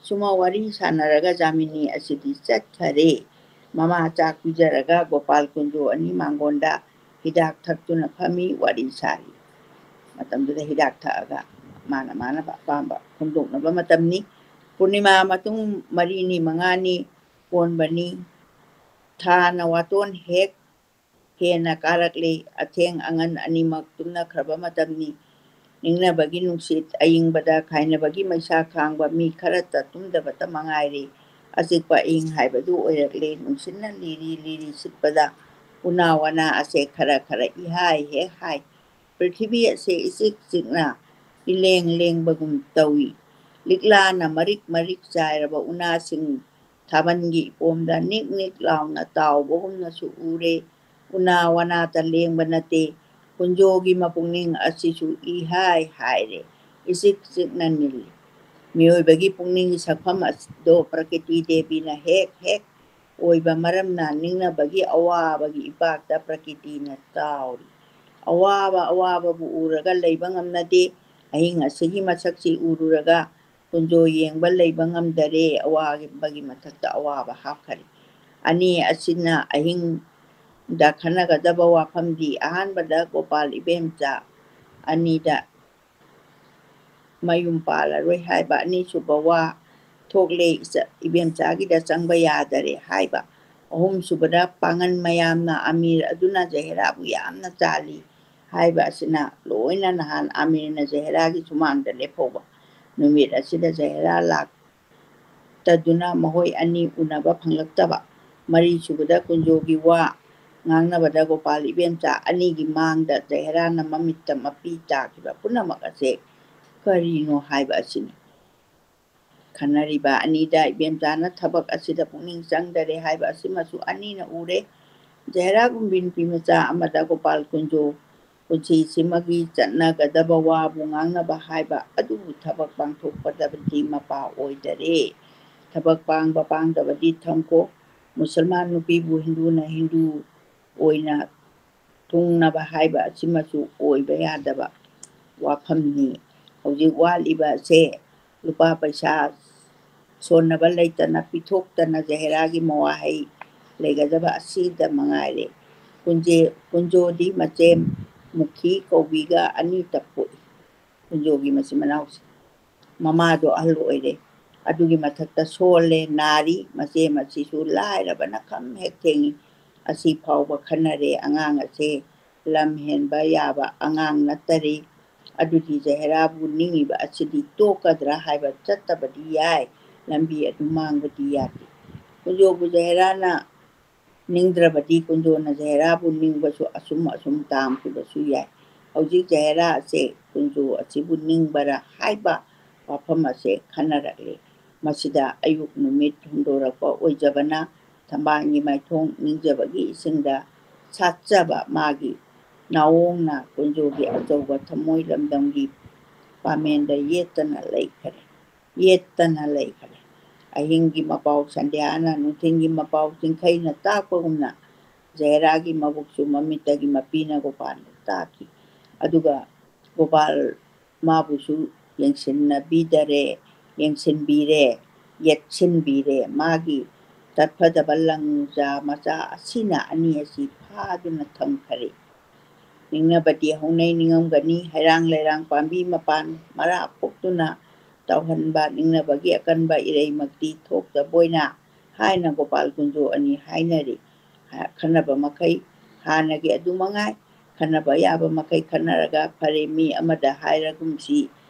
ꯁꯨꯃ ꯋꯥꯔꯤ ꯁꯥꯟꯅꯔꯒ ꯖꯥꯃꯤꯅꯤ ꯑꯁꯤꯗꯤ ꯆꯠꯈꯔꯦ꯫ ꯃꯃꯥ ꯆꯥꯛ ꯄꯤꯖꯔꯒ ꯒꯣꯄꯥꯜ ꯀꯨꯟꯖꯣ ꯑꯅꯤ ꯃꯥꯡꯒꯣꯟꯗ ꯍꯤꯗꯥꯛ ꯊꯛꯇꯨꯅ ꯐꯝꯃꯤ, ꯋꯥꯔꯤ ꯁꯥꯔꯤ꯫ ꯃꯇꯝꯗꯨꯗ ꯍꯤꯗꯥꯛ ꯊꯛꯑꯒ ꯃꯥꯅ ꯃꯥꯅ ꯑꯄꯥꯝꯕ ꯐꯣꯡꯗꯣꯛꯅꯕ ꯃꯇꯝꯅꯤ꯫ ꯄꯨꯔꯅꯤꯃꯥ ꯃꯇꯨꯡ ꯃꯔꯤꯅꯤ ꯃꯉꯥꯅꯤ ꯀꯣꯟꯕꯅꯤ꯫ ꯊꯥꯅ ꯋꯥꯇꯣꯟ ꯍꯦꯛ ꯍꯦꯟꯅ ꯀꯥꯔꯛꯂꯤ꯫ ꯑꯊꯦꯡ ꯑꯉꯟ ꯑꯅꯤꯃꯛ ꯇꯨꯝꯅꯈ꯭ꯔꯕ ꯃꯇꯝꯅꯤ꯫ ꯅꯤꯡꯅꯕꯒꯤ ꯅꯨꯡꯁꯤꯠ ꯑꯏꯪꯕꯗ ꯈꯥꯏꯅꯕꯒꯤ ꯃꯩꯁꯥ ꯈꯥꯡꯕ ꯃꯤ ꯈꯔꯇ ꯇꯨꯝꯗꯕꯇ ꯃꯉꯥꯏꯔꯦ꯫ ꯑꯆꯤꯛꯄ ꯑꯏꯪ ꯍꯥꯏꯕꯗꯨ ꯑꯣꯏꯔꯛꯂꯦ꯫ ꯅꯨꯡꯁꯤꯠꯅ ꯂꯤꯔꯤ ꯂꯤꯔꯤ ꯁꯤꯠꯄꯗ ꯎꯅꯥ ꯋꯥꯅꯥ ꯑꯁꯦ ꯈꯔ ꯈꯔ ꯏꯍꯥꯏ ꯍꯦꯛ ꯍꯥꯏ꯫ ꯄ꯭ꯔꯤꯊꯤꯕꯤ ꯑꯁꯦ ꯏꯆꯤꯛ ꯆꯤꯛꯅ ꯏꯂꯦꯡ ꯂꯦꯡꯕꯒꯨꯝ ꯇꯧꯏ꯫ ꯂꯤꯛꯂꯥꯅ ꯃꯔꯤꯛ ꯃꯔꯤꯛ ꯆꯥꯏꯔꯕ ꯎꯅꯥꯁꯤꯡ ꯊꯥꯕꯜꯒꯤ ꯏꯄꯣꯝꯗ ꯅꯤꯛ ꯅꯤꯛ ꯂꯥꯎꯅ ꯇꯥꯎꯕꯒꯨꯝꯅꯁꯨ ꯎꯔꯦ꯫ ꯎꯅꯥ ꯋꯥꯅꯥꯇ ꯂꯦꯡꯕ ꯅꯠꯇꯦ, ꯀꯨꯟꯖꯣꯒꯤ ꯃꯄꯨꯛꯅꯤꯡ ꯑꯁꯤꯁꯨ ꯏꯍꯥꯏ ꯍꯥꯏꯔꯦ, ꯏꯆꯤꯛ ꯆꯤꯛꯅ ꯅꯤꯜꯂꯤ꯫ ꯃꯤꯑꯣꯏꯕꯒꯤ ꯄꯨꯛꯅꯤꯡꯒꯤ ꯁꯛꯐꯝ ꯑꯗꯣ ꯄ꯭ꯔꯀꯤꯇꯤ ꯗꯦꯕꯤꯅ ꯍꯦꯛ ꯍꯦꯛ ꯑꯣꯏꯕ ꯃꯔꯝꯅ ꯅꯤꯡꯅꯕꯒꯤ ꯑꯋꯥꯕꯒꯤ ꯏꯄꯥꯛꯇ ꯄ꯭ꯔꯀꯤꯇꯤꯅ ꯇꯥꯎꯔꯤ꯫ ꯑꯋꯥꯕ ꯑꯋꯥꯕꯕꯨ ꯎꯔꯒ ꯂꯩꯕ ꯉꯝꯅꯗꯦ꯫ ꯑꯍꯤꯡ ꯑꯁꯤꯒꯤ ꯃꯁꯛꯁꯤ ꯎꯔꯨꯔꯒ ꯀꯨꯟꯖꯣ ꯌꯦꯡꯕ ꯂꯩꯕ ꯉꯝꯗꯔꯦ꯫ ꯑꯋꯥꯕꯒꯤ ꯃꯊꯛꯇ ꯑꯋꯥꯕ ꯍꯥꯞꯈꯔꯦ꯫ ꯑꯅꯤ ꯑꯁꯤꯅ ꯑꯍꯤꯡꯗ ꯈꯟꯅꯒꯗꯕ ꯋꯥꯐꯝꯗꯤ ꯑꯍꯥꯟꯕꯗ ꯒꯣꯄꯥꯜ ꯏꯕꯦꯝꯆꯥ ꯑꯅꯤꯗ ꯃꯌꯨꯝ ꯄꯥꯜꯂꯔꯣꯏ ꯍꯥꯏꯕ, ꯑꯅꯤꯁꯨꯕ ꯋꯥ ꯊꯣꯛꯂꯦ, ꯏꯆ-, ꯏꯕꯦꯝꯆꯥꯒꯤꯗ ꯆꯪꯕ ꯌꯥꯗꯔꯦ ꯍꯥꯏꯕ, ꯑꯍꯨꯝꯁꯨꯕꯗ ꯄꯥꯡꯒꯜ ꯃꯌꯥꯝꯅ ꯑꯃꯤꯔ ꯑꯗꯨꯅ ꯖꯍꯦꯔꯥꯕꯨ ꯌꯥꯝꯅ ꯆꯥꯜꯂꯤ ꯍꯥꯏꯕ ꯑꯁꯤꯅ ꯂꯣꯏꯅ ꯅꯍꯥꯟ ꯑꯃꯤꯔꯅ ꯖꯍꯦꯔꯥꯒꯤ ꯁꯨꯃꯥꯡꯗ ꯂꯦꯞꯍꯧꯕ ꯅꯨꯃꯤꯠ ꯑꯁꯤꯗ ꯖꯍꯦꯔꯥ ꯂꯥꯛꯇꯗꯨꯅ ꯃꯈꯣꯏ ꯑꯅꯤ ꯎꯅꯕ ꯐꯪꯂꯛꯇꯕ꯫ ꯃꯔꯤꯁꯨꯕꯗ ꯀꯨꯟꯖꯣꯒꯤ ꯋꯥ ꯉꯥꯡꯅꯕꯗ ꯒꯣꯄꯥꯜ ꯏꯕꯦꯝꯆꯥ ꯑꯅꯤꯒꯤ ꯃꯥꯡꯗ ꯖꯍꯦꯔꯥꯅ ꯃꯃꯤꯠꯇ ꯃꯄꯤ ꯇꯥꯈꯤꯕ ꯄꯨꯝꯅꯃꯛ ꯑꯁꯦ ꯀꯔꯤꯅꯣ ꯍꯥꯏꯕ ꯑꯁꯤꯅꯤ꯫ ꯈꯟꯅꯔꯤꯕ ꯑꯅꯤꯗ ꯏꯕꯦꯝꯆꯥꯅ ꯊꯕꯛ ꯑꯁꯤꯗ ꯄꯨꯛꯅꯤꯡ ꯆꯪꯗꯔꯦ ꯍꯥꯏꯕ ꯑꯁꯤꯃꯁꯨ ꯑꯅꯤꯅ ꯎꯔꯦ꯫ ꯖꯍꯦꯔꯥꯒꯨꯝꯕꯤ ꯅꯨꯄꯤ ꯃꯆꯥ ꯑꯃꯗ ꯒꯣꯄꯥꯜ ꯀꯨꯟꯖꯣ ꯄꯨꯟꯁꯤꯁꯤꯃꯒꯤ ꯆꯠꯅꯒꯗꯕ ꯋꯥꯕꯨ ꯉꯥꯡꯅꯕ ꯍꯥꯏꯕ ꯑꯗꯨꯕꯨ ꯊꯕꯛ ꯄꯥꯡꯊꯣꯛꯀꯗꯕꯗꯤ ꯃꯄꯥ ꯑꯣꯏꯗꯔꯦ꯫ ꯊꯕꯛ ꯄꯥꯡꯕ ꯄꯥꯡꯗꯕꯗꯤ ꯊꯝꯈꯣ, ꯃꯨꯁꯜꯃꯥꯟ ꯅꯨꯄꯤꯕꯨ ꯍꯤꯟꯗꯨꯅ ꯍꯤꯟꯗꯨ ꯑꯣꯏꯅ ꯊꯨꯡꯅꯕ ꯍꯥꯏꯕ ꯑꯁꯤꯃꯁꯨ ꯑꯣꯏꯕ ꯌꯥꯗꯕ ꯋꯥꯐꯝꯅꯤ꯫ ꯍꯧꯖꯤꯛ ꯋꯥꯠꯂꯤꯕ ꯑꯁꯦ ꯂꯨꯄꯥ ꯄꯩꯁꯥ ꯁꯣꯟꯅꯕ ꯂꯩꯇꯅ ꯄꯤꯊꯣꯛꯇꯅ ꯖꯍꯦꯔꯥꯒꯤ ꯃꯋꯥꯍꯩ ꯂꯩꯒꯗꯕ ꯑꯁꯤꯗ ꯃꯉꯥꯏꯔꯦ꯫ ꯀꯨꯟꯖꯦ-, ꯀꯨꯟꯖꯣꯗꯤ ꯃꯆꯦ ꯃꯨꯈꯤ ꯀꯧꯕꯤꯒ ꯑꯅꯤꯇ ꯄꯣꯛꯏ꯫ ꯀꯨꯟꯖꯣꯒꯤ ꯃꯆꯤꯟ ꯃꯅꯥꯎꯁꯦ꯫ ꯃꯃꯥꯗꯣ ꯑꯍꯜ ꯑꯣꯏꯔꯦ꯫ ꯑꯗꯨꯒꯤ ꯃꯊꯛꯇ ꯁꯣꯜꯂꯦ, ꯅꯥꯔꯤ, ꯃꯆꯦ ꯃꯁꯤꯁꯨ ꯂꯥꯏꯔꯕꯅ ꯈꯝ ꯍꯦꯛ ꯊꯦꯡꯉꯤ꯫ ꯑꯁꯤ ꯐꯥꯎꯕ ꯈꯟꯅꯔꯦ꯫ ꯑꯉꯥꯡ ꯑꯁꯦ ꯂꯝ ꯍꯦꯟꯕ ꯌꯥꯕ ꯑꯉꯥꯡ ꯅꯠꯇꯔꯤ꯫ ꯑꯗꯨꯗꯤ ꯖꯍꯦꯔꯥꯕꯨ ꯅꯤꯡꯉꯤꯕ ꯑꯁꯤꯗꯤ ꯇꯣꯛꯀꯗ꯭ꯔꯥ ꯍꯥꯏꯕ ꯆꯠꯇꯕꯗꯤ ꯌꯥꯏ, ꯂꯝꯕꯤ ꯑꯗꯨ ꯃꯥꯡꯕꯗꯤ ꯌꯥꯗꯦ꯫ ꯀꯨꯟꯖꯣꯕꯨ ꯖꯍꯦꯔꯥꯅ ꯅꯤꯡꯗ꯭ꯔꯕꯗꯤ ꯀꯨꯟꯖꯣꯅ ꯖꯍꯦꯔꯥꯕꯨ ꯅꯤꯡꯕꯁꯨ ꯑꯁꯨꯝ ꯑꯁꯨꯝ ꯇꯥꯝꯈꯤꯕꯁꯨ ꯌꯥꯏ꯫ ꯍꯧꯖꯤꯛ ꯖꯍꯦꯔꯥ ꯑꯁꯦ ꯀꯨꯟꯖꯣ ꯑꯁꯤꯕꯨ ꯅꯤꯡꯕꯔꯥ ꯍꯥꯏꯕ ꯋꯥꯐꯝ ꯑꯁꯦ ꯈꯟꯅꯔꯛꯂꯤ꯫ ꯃꯁꯤꯗ ꯑꯌꯨꯛ ꯅꯨꯃꯤꯠ ꯍꯨꯟꯗꯣꯔꯛꯄ ꯑꯣꯏꯖꯕꯅ ꯊꯝꯕꯥꯜꯒꯤ ꯃꯥꯏꯊꯣꯡ ꯅꯤꯡꯖꯕꯒꯤ ꯏꯁꯤꯡꯗ ꯁꯥꯠꯆꯕ ꯃꯥꯒꯤ ꯅꯥꯑꯣꯡꯅ ꯀꯨꯟꯖꯣꯒꯤ ꯑꯆꯧꯕ ꯊꯃꯣꯏ ꯂꯝꯗꯝꯒꯤ ꯄꯥꯃꯦꯟꯗ ꯌꯦꯠꯇꯅ ꯂꯩꯈꯔꯦ꯫ ꯌꯦꯠꯇꯅ ꯂꯩꯈꯔꯦ꯫ ꯑꯍꯤꯡꯒꯤ ꯃꯄꯥꯎ ꯁꯟꯙ꯭ꯌꯥꯅ ꯅꯨꯡꯊꯤꯜꯒꯤ ꯃꯄꯥꯎ ꯆꯤꯡꯈꯩꯅ ꯇꯥꯛꯄꯒꯨꯝꯅ ꯖꯍꯦꯔꯥꯒꯤ ꯃꯕꯨꯛꯁꯨ ꯃꯃꯤꯠꯇꯒꯤ ꯃꯄꯤꯅ ꯒꯣꯄꯥꯜꯗ ꯇꯥꯛꯈꯤ꯫ ꯑꯗꯨꯒ ꯒꯣꯄꯥꯜ ꯃꯥꯕꯨꯁꯨ ꯌꯦꯡꯁꯤꯟꯅꯕꯤꯗꯔꯦ, ꯌꯦꯡꯁꯤꯟꯕꯤꯔꯦ, ꯌꯦꯠꯁꯤꯟꯕꯤꯔꯦ꯫ ꯃꯥꯒꯤ ꯇꯠꯐꯗꯕ ꯂꯪꯖꯥ ꯃꯆꯥ ꯑꯁꯤꯅ ꯑꯅꯤ ꯑꯁꯤ ꯐꯥꯗꯨꯅ ꯊꯝꯈꯔꯦ꯫ ꯅꯤꯡꯅꯕꯗꯤ ꯍꯧꯅꯩ ꯅꯤꯡꯉꯝꯒꯅꯤ꯫ ꯍꯩꯔꯥꯡ ꯂꯩꯔꯥꯡ ꯄꯥꯝꯕꯤ ꯃꯄꯥꯟ ꯃꯔꯥ ꯐꯣꯛꯇꯨꯅ ꯇꯧꯍꯟꯕ ꯅꯤꯡꯅꯕꯒꯤ ꯑꯀꯟꯕ ꯏꯔꯩꯃꯛꯇꯤ ꯊꯣꯛꯇꯕꯣꯏꯅ ꯍꯥꯏꯅ ꯒꯣꯄꯥꯜ ꯀꯨꯟꯖꯣ ꯑꯅꯤ ꯍꯥꯏꯅꯔꯤ꯫ ꯈꯟꯅꯕ ꯃꯈꯩ ꯍꯥꯟꯅꯒꯤ ꯑꯗꯨ ꯃꯉꯥꯏ꯫ ꯈꯟꯅꯕ ꯌꯥꯕ ꯃꯈꯩ ꯈꯟꯅꯔꯒ ꯐꯔꯦ, ꯃꯤ ꯑꯃꯗ ꯍꯥꯏꯔꯒꯨꯝꯁꯤ,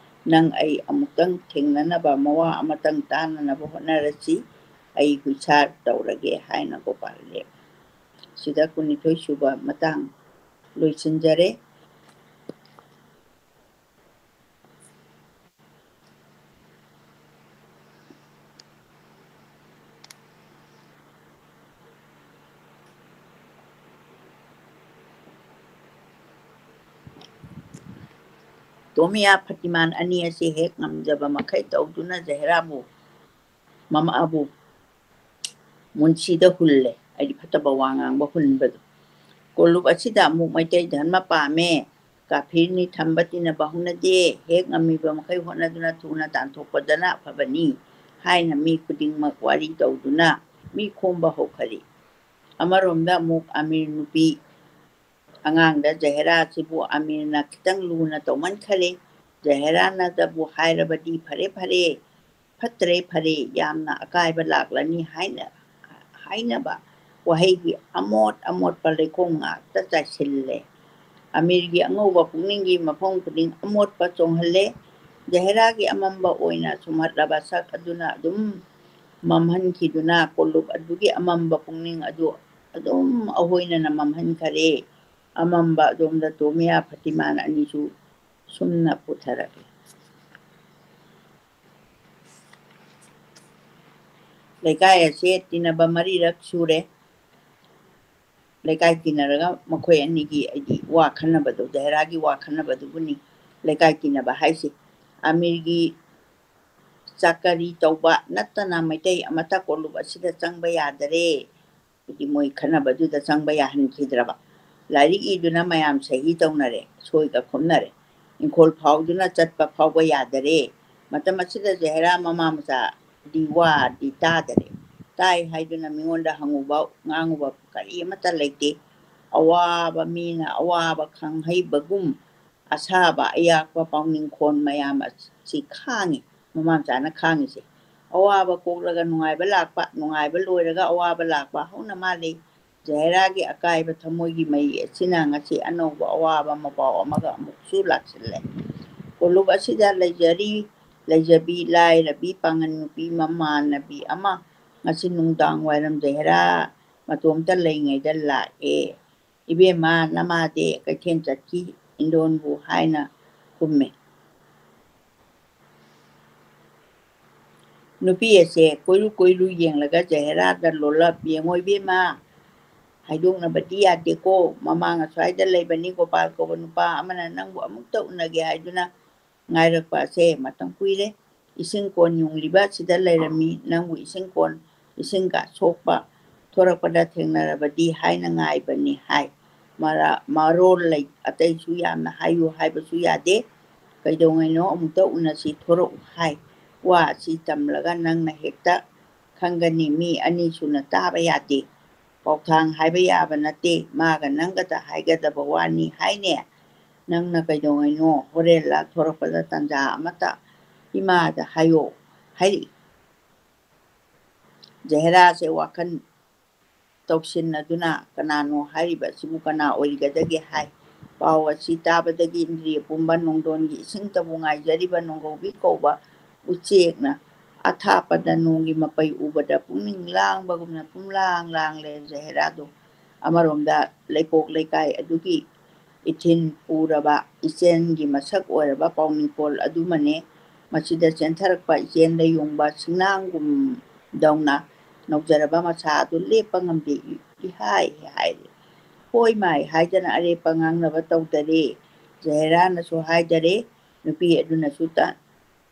ꯅꯪ ꯑꯩ ꯑꯃꯨꯛꯇꯪ ꯊꯦꯡꯅꯅꯕ, ꯃꯋꯥ ꯑꯃꯇꯪ ꯇꯥꯅꯅꯕ ꯍꯣꯠꯅꯔꯁꯤ꯫ ꯑꯩ ꯍꯨꯏꯁꯥ ꯇꯧꯔꯒꯦ ꯍꯥꯏꯅ ꯒꯣꯄꯥꯜ ꯂꯦꯞ꯫ ꯁꯤꯗ ꯀꯨꯟꯅꯤꯊꯣꯏ ꯁꯨꯕ ꯃꯇꯥꯡ ꯂꯣꯏꯁꯤꯟꯖꯔꯦ꯫ ꯇꯣꯃꯤꯌꯥ ꯐꯇꯤꯃꯥꯟ ꯑꯅꯤ ꯑꯁꯤ ꯍꯦꯛ ꯉꯝꯖꯕ ꯃꯈꯩ ꯇꯧꯗꯨꯅ ꯖꯍꯦꯔꯥꯕꯨ, ꯃꯃꯥꯕꯨ ꯃꯨꯟꯁꯤꯗ ꯍꯨꯜꯂꯦ, ꯍꯥꯏꯗꯤ ꯐꯠꯇꯕ ꯋꯥ ꯉꯥꯡꯕ ꯍꯨꯟꯕꯗꯣ꯫ ꯀꯣꯂꯨꯞ ꯑꯁꯤꯗ ꯑꯃꯨꯛ ꯃꯩꯇꯩ ꯙꯔꯃ ꯄꯥꯝꯃꯦ, ꯀꯥꯐꯤꯔꯅꯤ, ꯊꯝꯕ ꯇꯤꯟꯅꯕ ꯍꯧꯅꯗꯦ, ꯍꯦꯛ ꯉꯝꯃꯤꯕ ꯃꯈꯩ ꯍꯣꯠꯅꯗꯨꯅ ꯊꯨꯅ ꯇꯥꯟꯊꯣꯛꯄꯗꯅ ꯑꯐꯕꯅꯤ ꯍꯥꯏꯅ ꯃꯤ ꯈꯨꯗꯤꯡꯃꯛ ꯋꯥꯔꯤ ꯇꯧꯗꯨꯅ ꯃꯤ ꯈꯣꯝꯕ ꯍꯧꯈꯔꯦ꯫ ꯑꯃꯔꯣꯝꯗ ꯑꯃꯨꯛ ꯑꯃꯤꯔ ꯅꯨꯄꯤ ꯑꯉꯥꯡꯗ ꯖꯍꯦꯔꯥ ꯑꯁꯤꯕꯨ ꯑꯃꯤꯔꯅ ꯈꯤꯇꯪ ꯂꯨꯅ ꯇꯧꯃꯟꯈꯔꯦ꯫ ꯖꯍꯦꯔꯥꯅꯗꯕꯨ ꯍꯥꯏꯔꯕꯗꯤ ꯐꯔꯦ ꯐꯔꯦ, ꯐꯠꯇ꯭ꯔꯦ ꯐꯔꯦ, ꯌꯥꯝꯅ ꯑꯀꯥꯏꯕ ꯂꯥꯛꯂꯅꯤ ꯍꯥꯏꯅ ꯍꯥꯏꯅꯕ ꯋꯥꯍꯩꯒꯤ ꯑꯃꯣꯠ ꯑꯃꯣꯠꯄ ꯂꯩꯈꯣꯝ ꯉꯥꯛꯇ ꯆꯥꯏꯁꯤꯜꯂꯦ꯫ ꯑꯃꯤꯔꯒꯤ ꯑꯉꯧꯕ ꯄꯨꯛꯅꯤꯡꯒꯤ ꯃꯐꯝ ꯈꯨꯗꯤꯡ ꯑꯃꯣꯠꯄ ꯆꯣꯡꯍꯜꯂꯦ꯫ ꯖꯍꯦꯔꯥꯒꯤ ꯑꯃꯝꯕ ꯑꯣꯏꯅ ꯁꯨꯝꯍꯠꯂꯕ ꯁꯛ ꯑꯗꯨꯅ ꯑꯗꯨꯝ ꯃꯝꯍꯟꯈꯤꯗꯨꯅ ꯀꯣꯂꯨꯞ ꯑꯗꯨꯒꯤ ꯑꯃꯝꯕ ꯄꯨꯛꯅꯤꯡ ꯑꯗꯨ ꯑꯗꯨꯝ ꯑꯍꯣꯏꯅꯅ ꯃꯝꯍꯟꯈꯔꯦ꯫ ꯑꯃꯝꯕ ꯑꯗꯣꯝꯗ ꯇꯣꯃꯤꯌꯥ ꯐꯇꯤꯃꯥꯟ ꯑꯅꯤꯁꯨ ꯁꯨꯝꯅ ꯄꯨꯊꯔꯛꯂꯦ꯫ ꯂꯩꯀꯥꯏ ꯑꯁꯦ ꯇꯤꯟꯅꯕ ꯃꯔꯤꯔꯛ ꯁꯨꯔꯦ꯫ ꯂꯩꯀꯥꯏ ꯇꯤꯟꯅꯔꯒ ꯃꯈꯣꯏ ꯑꯅꯤꯒꯤ, ꯍꯥꯏꯗꯤ, ꯋꯥ ꯈꯟꯅꯕꯗꯣ, ꯖꯍꯦꯔꯥꯒꯤ ꯋꯥ ꯈꯟꯅꯕꯗꯨꯕꯨꯅꯤ ꯂꯩꯀꯥꯏ ꯇꯤꯟꯅꯕ ꯍꯥꯏꯁꯦ꯫ ꯑꯃꯤꯔꯒꯤ ꯆꯥꯀꯔꯤ ꯇꯧꯕ ꯅꯠꯇꯅ ꯃꯩꯇꯩ ꯑꯃꯠꯇ ꯀꯣꯂꯨꯞ ꯑꯁꯤꯗ ꯆꯪꯕ ꯌꯥꯗꯔꯦ꯫ ꯍꯥꯏꯗꯤ ꯃꯣꯏ ꯈꯠꯅꯕꯗꯨꯗ ꯆꯪꯕ ꯌꯥꯍꯟꯈꯤꯗ꯭ꯔꯕ꯫ ꯂꯥꯏꯔꯤꯛ ꯏꯗꯨꯅ ꯃꯌꯥꯝ ꯁꯍꯤ ꯇꯧꯅꯔꯦ, ꯁꯣꯏꯒ ꯈꯣꯝꯅꯔꯦ꯫ ꯏꯪꯈꯣꯜ ꯐꯥꯎꯗꯨꯅ ꯆꯠꯄ ꯐꯥꯎꯕ ꯌꯥꯗꯔꯦ꯫ ꯃꯇꯝ ꯑꯁꯤꯗ ꯖꯍꯦꯔꯥ ꯃꯃꯥ ꯃꯆꯥꯗꯤ ꯋꯥꯗꯤ ꯇꯥꯗꯔꯦ꯫ ꯇꯥꯏ ꯍꯥꯏꯗꯨꯅ ꯃꯤꯉꯣꯟꯗ ꯍꯪꯉꯨꯕ ꯉꯥꯡꯉꯨꯕ ꯀꯔꯤ ꯑꯃꯠꯇ ꯂꯩꯇꯦ꯫ ꯑꯋꯥꯕ ꯃꯤꯅ ꯑꯋꯥꯕ ꯈꯪꯍꯩꯕꯒꯨꯝ ꯑꯁꯥꯕ ꯑꯌꯥꯛꯄ ꯄꯥꯎꯅꯤꯡꯈꯣꯟ ꯃꯌꯥꯝ ꯑꯁꯤ ꯈꯥꯡꯉꯤ꯫ ꯃꯃꯥ ꯃꯆꯥꯅ ꯈꯥꯡꯉꯤꯁꯦ꯫ ꯑꯋꯥꯕ ꯀꯣꯛꯂꯒ ꯅꯨꯡꯉꯥꯏꯕ ꯂꯥꯛꯄ, ꯅꯨꯡꯉꯥꯏꯕ ꯂꯣꯏꯔꯒ ꯑꯋꯥꯕ ꯂꯥꯛꯄ ꯍꯧꯅ ꯃꯥꯜꯂꯤ꯫ ꯖꯍꯦꯔꯥꯒꯤ ꯑꯀꯥꯏꯕ ꯊꯃꯣꯏꯒꯤ ꯃꯩ ꯑꯁꯤꯅ ꯉꯁꯤ ꯑꯅꯧꯕ ꯑꯋꯥꯕ ꯃꯄꯥꯎ ꯑꯃꯒ ꯑꯃꯨꯛꯁꯨ ꯂꯥꯛꯁꯤꯜꯂꯦ꯫ ꯀꯣꯂꯨꯞ ꯑꯁꯤꯗ ꯂꯩꯖꯔꯤ, ꯂꯩꯖꯕꯤ ꯂꯥꯏꯔꯕꯤ ꯄꯥꯉꯟ ꯅꯨꯄꯤ ꯃꯃꯥꯟꯅꯕꯤ ꯑꯃ ꯉꯁꯤ ꯅꯨꯡꯗꯥꯡ ꯋꯥꯏꯔꯝ ꯖꯍꯦꯔꯥ ꯃꯇꯣꯝꯇ ꯂꯩꯉꯩꯗ ꯂꯥꯛꯑꯦ꯫ "ꯏꯕꯦꯝꯃ, ꯅꯃꯥꯗꯤ ꯀꯩꯊꯦꯜ ꯆꯠꯈꯤ, ꯏꯟꯗꯣꯟꯕꯨ" ꯍꯥꯏꯅ ꯈꯨꯝꯃꯦ꯫ ꯅꯨꯄꯤ ꯑꯁꯦ ꯀꯣꯏꯔꯨ ꯀꯣꯏꯔꯨ ꯌꯦꯡꯂꯒ ꯖꯍꯦꯔꯥꯗ ꯂꯣꯜꯂꯞ, "ꯌꯦꯡꯉꯣ ꯏꯕꯦꯝꯃ, ꯍꯥꯏꯗꯣꯛꯅꯕꯗꯤ ꯌꯥꯗꯦꯀꯣ꯫ ꯃꯃꯥꯡ ꯑꯁ꯭ꯋꯥꯏꯗ ꯂꯩꯕꯅꯤ ꯒꯣꯄꯥꯜ ꯀꯧꯕ ꯅꯨꯄꯥ ꯑꯃꯅ ꯅꯪꯕꯨ ꯑꯃꯨꯛꯇ ꯎꯅꯒꯦ ꯍꯥꯏꯗꯨꯅ ꯉꯥꯏꯔꯛꯄ ꯑꯁꯦ ꯃꯇꯝ ꯀꯨꯏꯔꯦ꯫ ꯏꯁꯤꯡ ꯀꯣꯟ ꯌꯨꯡꯂꯤꯕ ꯑꯁꯤꯗ ꯂꯩꯔꯝꯃꯤ꯫ ꯅꯪꯕꯨ ꯏꯁꯤꯡ ꯀꯣꯟ, ꯏꯁꯤꯡꯒ ꯁꯣꯛꯄ ꯊꯣꯔꯛꯄꯗ ꯊꯦꯡꯅꯔꯕꯗꯤ ꯍꯥꯏꯅ ꯉꯥꯏꯕꯅꯤ ꯍꯥꯏ꯫ ꯃꯔꯥ-, ꯃꯔꯣꯜ ꯂꯩ-, ꯑꯇꯩꯁꯨ ꯌꯥꯝꯅ ꯍꯥꯏꯌꯨ ꯍꯥꯏꯕꯁꯨ ꯌꯥꯗꯦ꯫ ꯀꯩꯗꯧꯉꯩꯅꯣ ꯑꯃꯨꯛꯇ ꯎꯅꯁꯤ, ꯊꯣꯔꯛꯎ ꯍꯥꯏ꯫ ꯋꯥ ꯑꯁꯤ ꯇꯝꯂꯒ ꯅꯪꯅ ꯍꯦꯛꯇ ꯈꯪꯒꯅꯤ꯫ ꯃꯤ ꯑꯅꯤ ꯁꯨꯅ ꯇꯥꯕ ꯌꯥꯗꯦ꯫ ꯄꯥꯎꯊꯥꯡ ꯍꯥꯏꯕ ꯌꯥꯕ ꯅꯠꯇꯦ꯫ ꯃꯥꯒ ꯅꯪꯒꯗ ꯍꯥꯏꯒꯗꯕ ꯋꯥꯅꯤ ꯍꯥꯏꯅꯦ꯫ ꯅꯪꯅ ꯀꯩꯗꯧꯉꯩꯅꯣ ꯍꯣꯔꯦꯟ ꯂꯥ ꯊꯣꯔꯛꯄꯗ ꯇꯥꯟꯖꯥ ꯑꯃꯇ ꯏꯃꯥꯗ ꯍꯥꯏꯌꯣ ꯍꯥꯏꯔꯛꯏ꯫ ꯖꯍꯦꯔꯥꯁꯦ ꯋꯥꯈꯜ ꯇꯧꯁꯤꯟꯅꯗꯨꯅ, "ꯀꯅꯥꯅꯣ ꯍꯥꯏꯔꯤꯕ ꯑꯁꯤꯕꯨ? ꯀꯅꯥ ꯑꯣꯏꯔꯤꯒꯗꯒꯦ?" ꯍꯥꯏ꯫ ꯄꯥꯎ ꯑꯁꯤ ꯇꯥꯕꯗꯒꯤ ꯏꯟꯗ꯭ꯔꯤꯌ ꯄꯨꯝꯕ ꯅꯣꯡꯗꯣꯟꯒꯤ ꯏꯁꯤꯡꯇꯕꯨ ꯉꯥꯏꯖꯔꯤꯕ ꯅꯣꯡꯒꯧꯕꯤ ꯀꯧꯕ ꯎꯆꯦꯛꯅ ꯑꯊꯥꯞꯄꯗ ꯅꯣꯡꯒꯤ ꯃꯄꯩ ꯎꯕꯗ ꯄꯨꯛꯅꯤꯡ ꯂꯥꯡꯕꯒꯨꯝꯅ ꯄꯨꯝꯂꯥꯡ ꯂꯥꯡꯂꯦ ꯖꯍꯦꯔꯥꯗꯣ꯫ ꯑꯃꯔꯣꯝꯗ ꯂꯩꯀꯣꯛ ꯂꯩꯀꯥꯏ ꯑꯗꯨꯒꯤ ꯏꯊꯤꯟ ꯄꯨꯔꯕ ꯏꯆꯦꯜꯒꯤ ꯃꯁꯛ ꯑꯣꯏꯔꯕ ꯄꯥꯎꯅꯤꯡꯀꯣꯜ ꯑꯗꯨꯃꯅꯦ꯫ ꯃꯁꯤꯗ ꯆꯦꯟꯊꯔꯛꯄ ꯏꯆꯦꯜꯗ ꯌꯣꯡꯕ ꯁꯤꯡꯅꯥꯡꯒꯨꯝꯗꯧꯅ ꯅꯧꯖꯔꯕ ꯃꯁꯥ ꯑꯗꯨ ꯂꯦꯞꯄ ꯉꯝꯗꯦ, ꯏꯍꯥꯏ ꯍꯥꯏꯔꯦ꯫ ꯍꯣꯏ ꯃꯥꯏ ꯍꯥꯏꯗꯅ ꯑꯔꯦꯞꯄ ꯉꯥꯡꯅꯕ ꯇꯧꯗꯔꯦ꯫ ꯖꯍꯦꯔꯥꯅꯁꯨ ꯍꯥꯏꯗꯔꯦ, ꯅꯨꯄꯤ ꯑꯗꯨꯅꯁꯨ ꯇ-,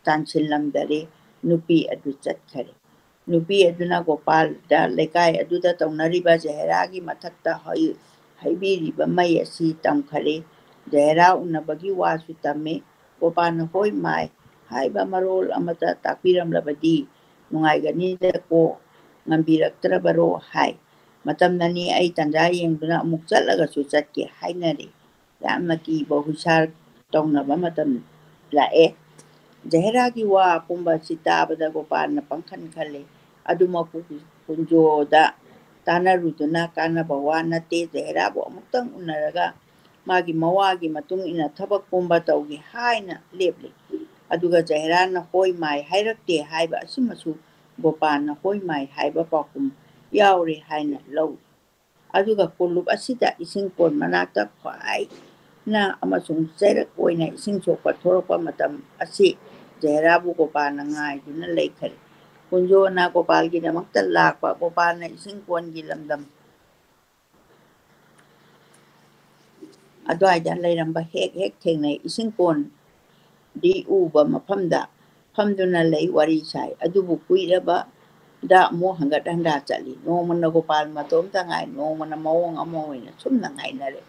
ꯇꯥꯟꯁꯤꯜꯂꯝꯗꯔꯦ꯫ ꯅꯨꯄꯤ ꯑꯗꯨ ꯆꯠꯈꯔꯦ꯫ ꯅꯨꯄꯤ ꯑꯗꯨꯅ ꯒꯣꯄꯥꯜꯗ ꯂꯩꯀꯥꯏ ꯑꯗꯨꯗ ꯇꯧꯅꯔꯤꯕ ꯖꯍꯦꯔꯥꯒꯤ ꯃꯊꯛꯇ ꯍꯩ-, ꯍꯩꯕꯤꯔꯤꯕ ꯃꯩ ꯑꯁꯤ ꯇꯝꯈꯔꯦ꯫ ꯖꯍꯦꯔꯥ ꯎꯅꯕꯒꯤ ꯋꯥꯁꯨ ꯇꯝꯃꯤ꯫ ꯒꯣꯄꯥꯜꯅ ꯍꯣꯏ ꯃꯥꯏ ꯍꯥꯏꯕ ꯃꯔꯣꯜ ꯑꯃꯇ ꯇꯥꯛꯄꯤꯔꯝꯂꯕꯗꯤ ꯅꯨꯡꯉꯥꯏꯒꯅꯤꯗꯀꯣ, ꯉꯝꯕꯤꯔꯛꯇ꯭ꯔꯕꯔꯣ ꯍꯥꯏ꯫ ꯃꯇꯝꯅꯅꯤ, ꯑꯩ ꯇꯟꯖꯥ ꯌꯦꯡꯗꯨꯅ ꯑꯃꯨꯛ ꯆꯠꯂꯒꯁꯨ ꯆꯠꯀꯦ ꯍꯥꯏꯅꯔꯦ꯫ ꯌꯥꯝꯅ ꯀꯤꯕ ꯍꯨꯏꯁꯥꯔ ꯇꯧꯅꯕ ꯃꯇꯝ ꯂꯥꯛꯑꯦ꯫ ꯖꯍꯦꯔꯥꯒꯤ ꯋꯥ ꯑꯄꯨꯝꯕ ꯑꯁꯤ ꯇꯥꯕꯗ ꯒꯣꯄꯥꯜꯅ ꯄꯪꯈꯟ ꯈꯜꯂꯦ꯫ ꯑꯗꯨꯃꯛꯄꯨ ꯀꯨꯟꯖꯣꯗ ꯇꯥꯟꯅꯔꯨꯗꯨꯅ ꯀꯥꯟꯅꯕ ꯋꯥ ꯅꯠꯇꯦ꯫ ꯖꯍꯦꯔꯥꯕꯨ ꯑꯃꯨꯛꯇꯪ ꯎꯅꯔꯒ ꯃꯥꯒꯤ ꯃꯋꯥꯒꯤ ꯃꯇꯨꯡ ꯏꯟꯅ ꯊꯕꯛ ꯄꯨꯝꯕ ꯇꯧꯒꯦ ꯍꯥꯏꯅ ꯂꯦꯞꯂꯤ꯫ ꯑꯗꯨꯒ ꯖꯍꯦꯔꯥꯅ ꯍꯣꯏ ꯃꯥꯏ ꯍꯥꯏꯔꯛꯇꯦ ꯍꯥꯏꯕ ꯑꯁꯤꯃꯁꯨ ꯒꯣꯄꯥꯜꯅ ꯍꯣꯏ ꯃꯥꯏ ꯍꯥꯏꯕ ꯄꯥꯎꯈꯨꯝ ꯌꯥꯎꯔꯦ ꯍꯥꯏꯅ ꯂꯧꯏ꯫ ꯑꯗꯨꯒ ꯀꯣꯂꯨꯞ ꯑꯁꯤꯗ ꯏꯁꯤꯡ ꯀꯣꯟ ꯃꯅꯥꯛꯇ ꯈ꯭ꯋꯥꯏꯅ ꯑꯃꯁꯨꯡ ꯆꯩꯔꯛ ꯑꯣꯏꯅ ꯏꯁꯤꯡ ꯁꯣꯛꯄ ꯊꯣꯔꯛꯄ ꯃꯇꯝ ꯑꯁꯤ ꯖꯍꯦꯔꯥꯕꯨ ꯒꯣꯄꯥꯜꯅ ꯉꯥꯏꯗꯨꯅ ꯂꯩꯈꯔꯦ꯫ ꯀꯨꯟꯖꯣꯅ ꯒꯣꯄꯥꯜꯒꯤꯗꯃꯛꯇ ꯂꯥꯛꯄ, ꯒꯣꯄꯥꯜꯅ ꯏꯁꯤꯡ ꯀꯣꯟꯒꯤ ꯂꯝꯗꯝ ꯑꯗꯨꯋꯥꯏꯗ ꯂꯩꯔꯝꯕ ꯍꯦꯛ ꯍꯦꯛ ꯊꯦꯡꯅꯩ꯫ ꯏꯁꯤꯡ ꯀꯣꯟꯗꯤ ꯎꯕ ꯃꯐꯝꯗ ꯐꯝꯗꯨꯅ ꯂꯩ, ꯋꯥꯔꯤ ꯁꯥꯏ꯫ ꯑꯗꯨꯕꯨ ꯀꯨꯏꯔꯕꯗ ꯑꯃꯨꯛ ꯍꯪꯒꯠ ꯍꯟꯗꯥ ꯆꯠꯂꯤ꯫ ꯅꯣꯡꯃꯅ ꯒꯣꯄꯥꯜ ꯃꯇꯣꯝꯇ ꯉꯥꯏ, ꯅꯣꯡꯃꯅ ꯃꯑꯣꯡ ꯑꯃ ꯑꯣꯏꯅ ꯁꯨꯝꯅ ꯉꯥꯏꯅꯔꯦ꯫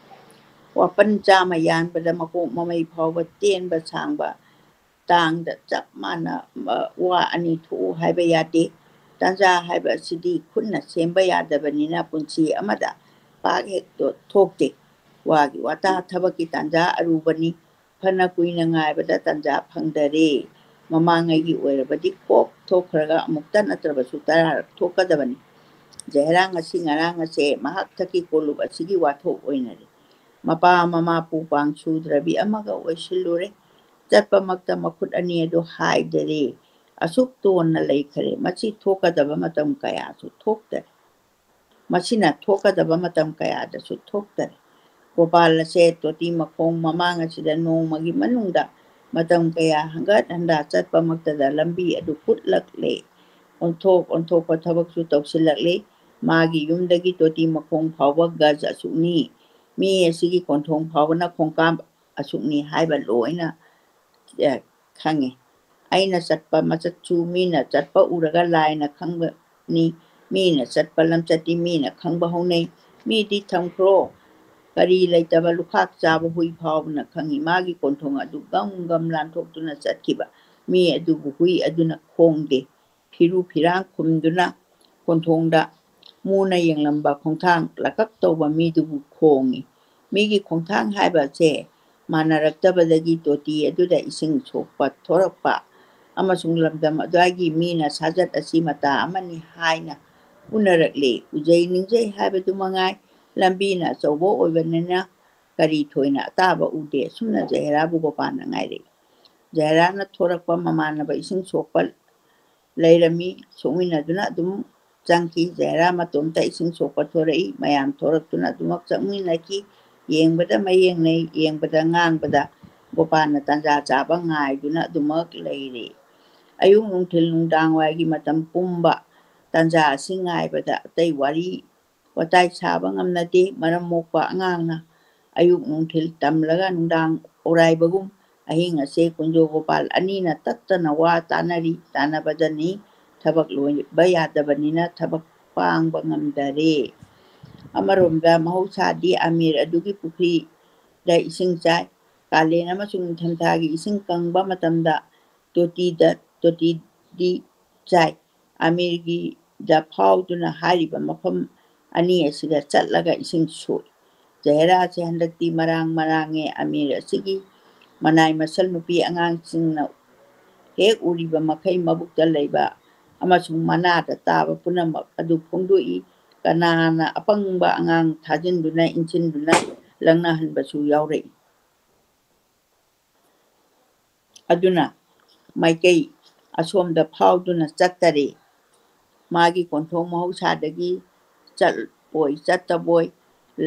ꯋꯥꯄꯟ ꯆꯥꯝꯃ ꯌꯥꯟꯕꯗ ꯃꯀꯣꯛ ꯃꯃꯩ ꯐꯥꯎꯕ ꯇꯦꯟꯕ ꯁꯥꯡꯕ ꯇꯥꯡꯗ ꯆꯞ ꯃꯥꯟꯅꯕ ꯋꯥ ꯑꯅꯤ ꯊꯣꯛꯎ ꯍꯥꯏꯕ ꯌꯥꯗꯦ꯫ ꯇꯥꯟꯖꯥ ꯍꯥꯏꯕ ꯑꯁꯤꯗꯤ ꯈꯨꯠꯅ ꯁꯦꯝꯕ ꯌꯥꯗꯕꯅꯤꯅ ꯄꯨꯟꯁꯤ ꯑꯃꯗ ꯄꯥꯛ ꯍꯦꯛ ꯊꯣꯛꯇꯦ꯫ ꯋꯥꯒꯤ ꯋꯥꯇꯥ ꯊꯕꯛꯀꯤ ꯇꯥꯟꯖꯥ ꯑꯔꯨꯕꯅꯤ꯫ ꯐꯅ ꯀꯨꯏꯅ ꯉꯥꯏꯕꯗ ꯇꯥꯟꯖꯥ ꯐꯪꯗꯔꯦ꯫ ꯃꯃꯥꯡꯉꯩꯒꯤ ꯑꯣꯏꯔꯕꯗꯤ ꯀꯣꯛ ꯊꯣꯛꯈ꯭ꯔꯒ ꯑꯃꯨꯛꯇ ꯅꯠꯇ꯭ꯔꯕꯁꯨ ꯇꯔꯥꯔꯛ ꯊꯣꯛꯀꯗꯕꯅꯤ꯫ ꯖꯍꯦꯔꯥ ꯉꯁꯤ ꯉꯔꯥꯡ ꯑꯁꯦ ꯃꯍꯥꯛ ꯊꯛꯀꯤ ꯀꯣꯂꯨꯞ ꯑꯁꯤꯒꯤ ꯋꯥꯊꯣꯛ ꯑꯣꯏꯅꯔꯦ꯫ ꯃꯄꯥ ꯃꯃꯥ ꯄꯨ ꯄꯥꯡ ꯁꯨꯗ꯭ꯔꯕꯤ ꯑꯃꯒ ꯑꯣꯏꯁꯤꯜꯂꯨꯔꯦ꯫ ꯆꯠꯄꯃꯛꯇ ꯃꯈꯨꯠ ꯑꯅꯤ ꯑꯗꯨ ꯍꯥꯏꯗꯔꯦ꯫ ꯑꯁꯨꯛ ꯇꯣꯟꯅ ꯂꯩꯈꯔꯦ꯫ ꯃꯁꯤ ꯊꯣꯛꯀꯗꯕ ꯃꯇꯝ ꯀꯌꯥꯁꯨ ꯊꯣꯛꯇꯔꯦ꯫ ꯃꯁꯤꯅ ꯊꯣꯛꯀꯗꯕ ꯃꯇꯝ ꯀꯌꯥꯗꯁꯨ ꯊꯣꯛꯇꯔꯦ꯫ ꯒꯣꯄꯥꯜ ꯑꯁꯦ ꯇꯣꯇꯤ ꯃꯈꯣꯡ ꯃꯃꯥꯡ ꯑꯁꯤꯗ ꯅꯣꯡꯃꯒꯤ ꯃꯅꯨꯡꯗ ꯃꯇꯝ ꯀꯌꯥ ꯍꯪꯒꯠ ꯍꯟꯗꯥ ꯆꯠꯄꯃꯛꯇꯗ ꯂꯝꯕꯤ ꯑꯗꯨ ꯀꯨꯠꯂꯛꯂꯦ꯫ ꯑꯣꯟꯊꯣꯛ ꯑꯣꯟꯊꯣꯛꯄ ꯊꯕꯛꯁꯨ ꯇꯧꯁꯤꯜꯂꯛꯂꯦ꯫ ꯃꯥꯒꯤ ꯌꯨꯝꯗꯒꯤ ꯇꯣꯇꯤ ꯃꯈꯣꯡ ꯐꯥꯎꯕ ꯒꯖ ꯑꯁꯨꯛꯅꯤ, ꯃꯤ ꯑꯁꯤꯒꯤ ꯀꯣꯟꯊꯣꯡ ꯐꯥꯎꯕꯅ ꯈꯣꯡꯀꯥꯞ ꯑꯁꯨꯛꯅꯤ ꯍꯥꯏꯕ ꯂꯣꯏꯅ, ꯑꯦ, ꯈꯪꯉꯤ꯫ ꯑꯩꯅ ꯆꯠꯄ ꯃꯆꯠꯁꯨ ꯃꯤꯅ ꯆꯠꯄ ꯎꯔꯒ ꯂꯥꯏꯅ ꯈꯪꯕꯅꯤ꯫ ꯃꯤꯅ ꯆꯠꯄ ꯂꯝꯆꯠꯇꯤ ꯃꯤꯅ ꯈꯪꯕ ꯍꯧꯅꯩ꯫ ꯃꯤꯗꯤ ꯊꯝꯈ꯭ꯔꯣ, ꯀꯔꯤ ꯂꯩꯇꯕ ꯂꯨꯈꯥꯛ ꯆꯥꯕ ꯍꯨꯏ ꯐꯥꯎꯕꯅ ꯈꯪꯉꯤ꯫ ꯃꯥꯒꯤ ꯀꯣꯟꯊꯣꯡ ꯑꯗꯨ ꯒꯝ ꯒꯝ ꯂꯥꯟꯊꯣꯛꯇꯨꯅ ꯆꯠꯈꯤꯕ ꯃꯤ ꯑꯗꯨꯕꯨ ꯍꯨꯏ ꯑꯗꯨꯅ ꯈꯣꯡꯗꯦ꯫ ꯐꯤꯔꯨ ꯐꯤꯔꯥꯡ ꯈꯨꯝꯗꯨꯅ ꯀꯣꯟꯊꯣꯡꯗ ꯃꯨꯅ ꯌꯦꯡꯂꯝꯕ ꯈꯣꯡꯊꯥꯡ ꯂꯀꯛ ꯇꯧꯕ ꯃꯤꯗꯨꯕꯨ ꯈꯣꯡꯏ꯫ ꯃꯤꯒꯤ ꯈꯣꯡꯊꯥꯡ ꯍꯥꯏꯕ ꯑꯁꯦ ꯃꯥꯟꯅꯔꯛꯇꯕꯗꯒꯤ ꯇꯣꯇꯤ ꯑꯗꯨꯗ ꯏꯁꯤꯡ ꯁꯣꯛꯄ ꯊꯣꯔꯛꯄ ꯑꯃꯁꯨꯡ ꯂꯝꯗꯝ ꯑꯗꯨꯋꯥꯏꯒꯤ ꯃꯤꯅ ꯁꯥꯖꯠ ꯑꯁꯤ ꯃꯇꯥ ꯑꯃꯅꯤ ꯍꯥꯏꯅ ꯎꯅꯔꯛꯂꯤ꯫ ꯎꯖꯩ ꯅꯤꯡꯖꯩ ꯍꯥꯏꯕꯗꯨ ꯃꯉꯥꯏ꯫ ꯂꯝꯕꯤꯅ ꯑꯆꯧꯕ ꯑꯣꯏꯕꯅꯤꯅ ꯀꯔꯤ ꯊꯣꯏꯅ ꯑꯇꯥꯕ ꯎꯗꯦ꯫ ꯑꯁꯨꯝꯅ ꯖꯍꯦꯔꯥꯕꯨ ꯒꯣꯄꯥꯜꯅ ꯉꯥꯏꯔꯛꯏ꯫ ꯖꯍꯦꯔꯥꯅ ꯊꯣꯔꯛꯄ ꯃꯃꯥꯟꯅꯕ ꯏꯁꯤꯡ ꯁꯣꯛꯄ ꯂꯩꯔꯝꯃꯤ꯫ ꯁꯣꯛꯃꯤꯟꯅꯗꯨꯅ ꯑꯗꯨꯝ ꯆꯪꯈꯤ꯫ ꯖꯍꯦꯔꯥ ꯃꯇꯣꯝꯇ ꯏꯁꯤꯡ ꯁꯣꯛꯄ ꯊꯣꯔꯛꯏ꯫ ꯃꯌꯥꯝ ꯊꯣꯔꯛꯇꯨꯅ ꯑꯗꯨꯃꯛ ꯆꯪꯃꯤꯟꯅꯈꯤ꯫ ꯌꯦꯡꯕꯗ ꯃꯌꯦꯡꯅꯩ, ꯌꯦꯡꯕꯗ ꯉꯥꯡꯕꯗ ꯒꯣꯄꯥꯜꯅ ꯇꯥꯟꯖꯥ ꯆꯥꯕ ꯉꯥꯏꯗꯨꯅ ꯑꯗꯨꯃꯛ ꯂꯩꯔꯦ꯫ ꯑꯌꯨꯛ ꯅꯨꯡꯊꯤꯜ ꯅꯨꯡꯗꯥꯡ ꯋꯥꯏꯒꯤ ꯃꯇꯝ ꯄꯨꯝꯕ ꯇꯥꯟꯖꯥ ꯑꯁꯤ ꯉꯥꯏꯕꯗ ꯑꯇꯩ ꯋꯥꯔꯤ ꯋꯥꯇꯥꯏ ꯁꯥꯕ ꯉꯝꯅꯗꯦ꯫ ꯃꯔꯝ ꯃꯣꯛꯄ ꯑꯉꯥꯡꯅ ꯑꯌꯨꯛ ꯅꯨꯡꯊꯤꯜ ꯇꯝꯂꯒ ꯅꯨꯡꯗꯥꯡ ꯑꯣꯔꯥꯏꯕꯒꯨꯝ ꯑꯍꯤꯡ ꯑꯁꯦ ꯀꯨꯟꯖꯣ ꯒꯣꯄꯥꯜ ꯑꯅꯤꯅ ꯇꯠꯇꯅ ꯋꯥ ꯇꯥꯅꯔꯤ꯫ ꯇꯥꯅꯕꯗꯅꯤ ꯊꯕꯛ ꯂꯣꯏꯕ ꯌꯥꯗꯕꯅꯤꯅ ꯊꯕꯛ ꯄꯥꯡꯕ ꯉꯝꯗꯔꯦ꯫ ꯑꯃꯔꯣꯝꯗ ꯃꯍꯧꯁꯥꯗꯤ ꯑꯃꯤꯔ ꯑꯗꯨꯒꯤ ꯄꯨꯈ꯭ꯔꯤꯗ ꯏꯁꯤꯡ ꯆꯥꯏ꯫ ꯀꯥꯂꯦꯟ ꯑꯃꯁꯨꯡ ꯅꯤꯡꯊꯝꯊꯥꯒꯤ ꯏꯁꯤꯡ ꯀꯪꯕ ꯃꯇꯝꯗ ꯇꯣꯇꯤꯗ, ꯇꯣꯇꯤꯗꯤ ꯆꯥꯏ꯫ ꯑꯃꯤꯔꯒꯤꯗ ꯐꯥꯎꯗꯨꯅ ꯍꯥꯏꯔꯤꯕ ꯃꯐꯝ ꯑꯅꯤ ꯑꯁꯤꯗ ꯆꯠꯂꯒ ꯏꯁꯤꯡ ꯁꯣꯛꯏ꯫ ꯖꯍꯦꯔꯥꯁꯦ ꯍꯟꯗꯛꯇꯤ ꯃꯔꯥꯡ ꯃꯔꯥꯡꯉꯦ꯫ ꯑꯃꯤꯔ ꯑꯁꯤꯒꯤ ꯃꯅꯥꯏ ꯃꯁꯜ ꯅꯨꯄꯤ ꯑꯉꯥꯡꯁꯤꯡꯅ ꯍꯦꯛ ꯎꯔꯤꯕ ꯃꯈꯩ ꯃꯕꯨꯛꯇ ꯂꯩꯕ ꯑꯃꯁꯨꯡ ꯃꯅꯥꯗ ꯇꯥꯕ ꯄꯨꯝꯅꯃꯛ ꯑꯗꯨ ꯐꯣꯡꯗꯣꯛꯏ꯫ ꯀꯅꯥꯅ ꯑꯄꯪꯕ ꯑꯉꯥꯡ ꯊꯥꯖꯤꯟꯗꯨꯅ, ꯏꯟꯁꯤꯟꯗꯨꯅ ꯂꯪꯅꯍꯟꯕꯁꯨ ꯌꯥꯎꯔꯛꯏ꯫ ꯑꯗꯨꯅ ꯃꯥꯏꯀꯩ ꯑꯁꯣꯝꯗ ꯐꯥꯎꯗꯨꯅ ꯆꯠꯇꯔꯦ꯫ ꯃꯥꯒꯤ ꯀꯣꯟꯊꯣꯡ ꯃꯍꯧꯁꯥꯗꯒꯤ ꯆꯠꯄꯣꯏ ꯆꯠꯇꯕꯣꯏ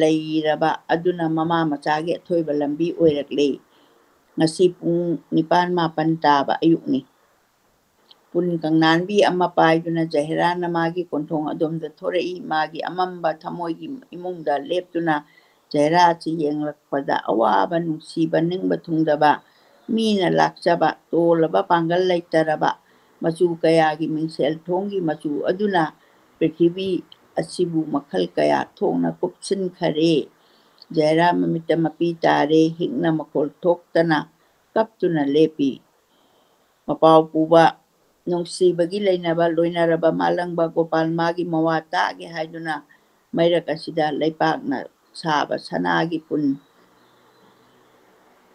ꯂꯩꯔꯕ ꯑꯗꯨꯅ ꯃꯃꯥ ꯃꯆꯥꯒꯤ ꯑꯊꯣꯏꯕ ꯂꯝꯕꯤ ꯑꯣꯏꯔꯛꯂꯦ꯫ ꯉꯁꯤ ꯄꯨꯡ ꯅꯤꯄꯥꯟ ꯃꯥꯄꯟ ꯇꯥꯕ ꯑꯌꯨꯛꯅꯤ꯫ ꯄꯨꯟ ꯀꯪꯅꯥꯟꯕꯤ ꯑꯃ ꯄꯥꯏꯗꯨꯅ ꯖꯍꯦꯔꯥꯅ ꯃꯥꯒꯤ ꯀꯣꯟꯊꯣꯡ ꯑꯗꯣꯝꯗ ꯊꯣꯔꯛꯏ꯫ ꯃꯥꯒꯤ ꯑꯃꯝꯕ ꯊꯃꯣꯏꯒꯤ ꯏꯃꯨꯡꯗ ꯂꯦꯞꯇꯨꯅ ꯖꯍꯦꯔꯥ ꯑꯁꯤ ꯌꯦꯡꯂꯛꯄꯗ ꯑꯋꯥꯕ, ꯅꯨꯡꯁꯤꯕ, ꯅꯤꯡꯕ ꯊꯨꯡꯗꯕ, ꯃꯤꯅ ꯂꯥꯛꯆꯕ, ꯇꯣꯜꯂꯕ ꯄꯥꯡꯒꯜ ꯂꯩꯇꯔꯕ, ꯃꯆꯨ ꯀꯌꯥꯒꯤ ꯃꯤꯡꯁꯦꯜ ꯊꯣꯡꯒꯤ ꯃꯆꯨ ꯑꯗꯨꯅ ꯄ꯭ꯔꯤꯊꯤꯕꯤ ꯑꯁꯤꯕꯨ ꯃꯈꯜ ꯀꯌꯥ ꯊꯣꯛꯅ ꯀꯨꯞꯁꯤꯟꯈꯔꯦ꯫ ꯖꯍꯦꯔꯥ ꯃꯃꯤꯠꯇ ꯃꯄꯤ ꯇꯥꯔꯦ, ꯍꯤꯛꯅ ꯃꯈꯣꯜ ꯊꯣꯛꯇꯅ ꯀꯞꯇꯨꯅ ꯂꯦꯞꯄꯤ꯫ ꯃꯄꯥꯎ ꯄꯨꯕ ꯅꯨꯡꯁꯤꯕꯒꯤ ꯂꯩꯅꯕ ꯂꯣꯏꯅꯔꯕ ꯃꯥꯂꯪꯕ ꯒꯣꯄꯥꯜ ꯃꯥꯒꯤ ꯃꯋꯥ ꯇꯥꯒꯦ ꯍꯥꯏꯗꯨꯅ ꯃꯩꯔꯛ ꯑꯁꯤꯗ ꯂꯩꯄꯥꯛꯅ ꯁꯥꯕ ꯁꯅꯥꯒꯤ ꯄꯨꯟ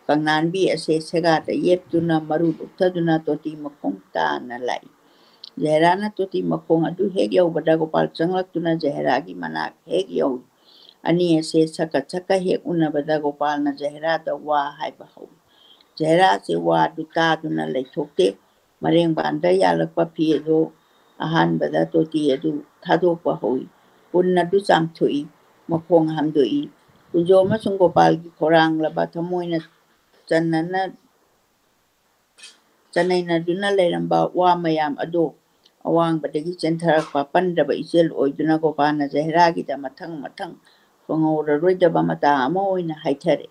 ꯀꯪꯅꯥꯟꯕꯤ ꯑꯁꯦ ꯁꯦꯒꯥꯗ ꯌꯦꯞꯇꯨꯅ ꯃꯔꯨ ꯂꯨꯞꯊꯗꯨꯅ ꯇꯣꯇꯤ ꯃꯈꯣꯡ ꯇꯥꯅ ꯂꯥꯛꯏ꯫ ꯖꯍꯦꯔꯥꯅ ꯇꯣꯇꯤ ꯃꯈꯣꯡ ꯑꯗꯨ ꯍꯦꯛ ꯌꯧꯕꯗ ꯒꯣꯄꯥꯜ ꯆꯪꯂꯛꯇꯨꯅ ꯖꯍꯦꯔꯥꯒꯤ ꯃꯅꯥꯛ ꯍꯦꯛ ꯌꯧꯏ꯫ ꯑꯅꯤ ꯑꯁꯦ ꯁꯛꯀ ꯁꯛꯀ ꯍꯦꯛ ꯎꯅꯕꯗ ꯒꯣꯄꯥꯜꯅ ꯖꯍꯦꯔꯥꯗ ꯋꯥ ꯍꯥꯏꯕ ꯍꯧꯏ꯫ ꯖꯍꯦꯔꯥꯁꯦ ꯋꯥꯗꯨ ꯇꯥꯗꯨꯅ ꯂꯩꯊꯣꯛꯇꯦ꯫ ꯃꯔꯦꯡꯕꯥꯟꯗ ꯌꯥꯜꯂꯛꯄ ꯐꯤ ꯑꯗꯨ ꯑꯍꯥꯟꯕꯗ ꯇꯣꯇꯤ ꯑꯗꯨ ꯊꯥꯗꯣꯛꯄ ꯍꯧꯏ꯫ ꯄꯨꯟ ꯑꯗꯨ ꯆꯥꯝꯊꯣꯛꯏ꯫ ꯃꯈꯣꯡ ꯍꯥꯝꯗꯣꯛꯏ꯫ ꯀꯨꯟꯖꯣ ꯑꯃꯁꯨꯡ ꯒꯣꯄꯥꯜꯒꯤ ꯈꯧꯔꯥꯡꯂꯕ ꯊꯃꯣꯏꯅ ꯆꯟꯅꯅ ꯆꯅꯩꯅꯗꯨꯅ ꯂꯩꯔꯝꯕ ꯋꯥ ꯃꯌꯥꯝ ꯑꯗꯨ ꯑꯋꯥꯡꯕꯗꯒꯤ ꯆꯦꯟꯊꯔꯛꯄ ꯄꯟꯗ꯭ꯔꯕ ꯏꯆꯦꯜ ꯑꯣꯏꯗꯨꯅ ꯒꯣꯄꯥꯜꯅ ꯖꯍꯦꯔꯥꯒꯤꯗ ꯃꯊꯪ ꯃꯊꯪ ꯈꯪꯍꯧꯔꯔꯣꯏꯗꯕ ꯃꯇꯥ ꯑꯃ ꯑꯣꯏꯅ ꯍꯥꯏꯊꯔꯦ꯫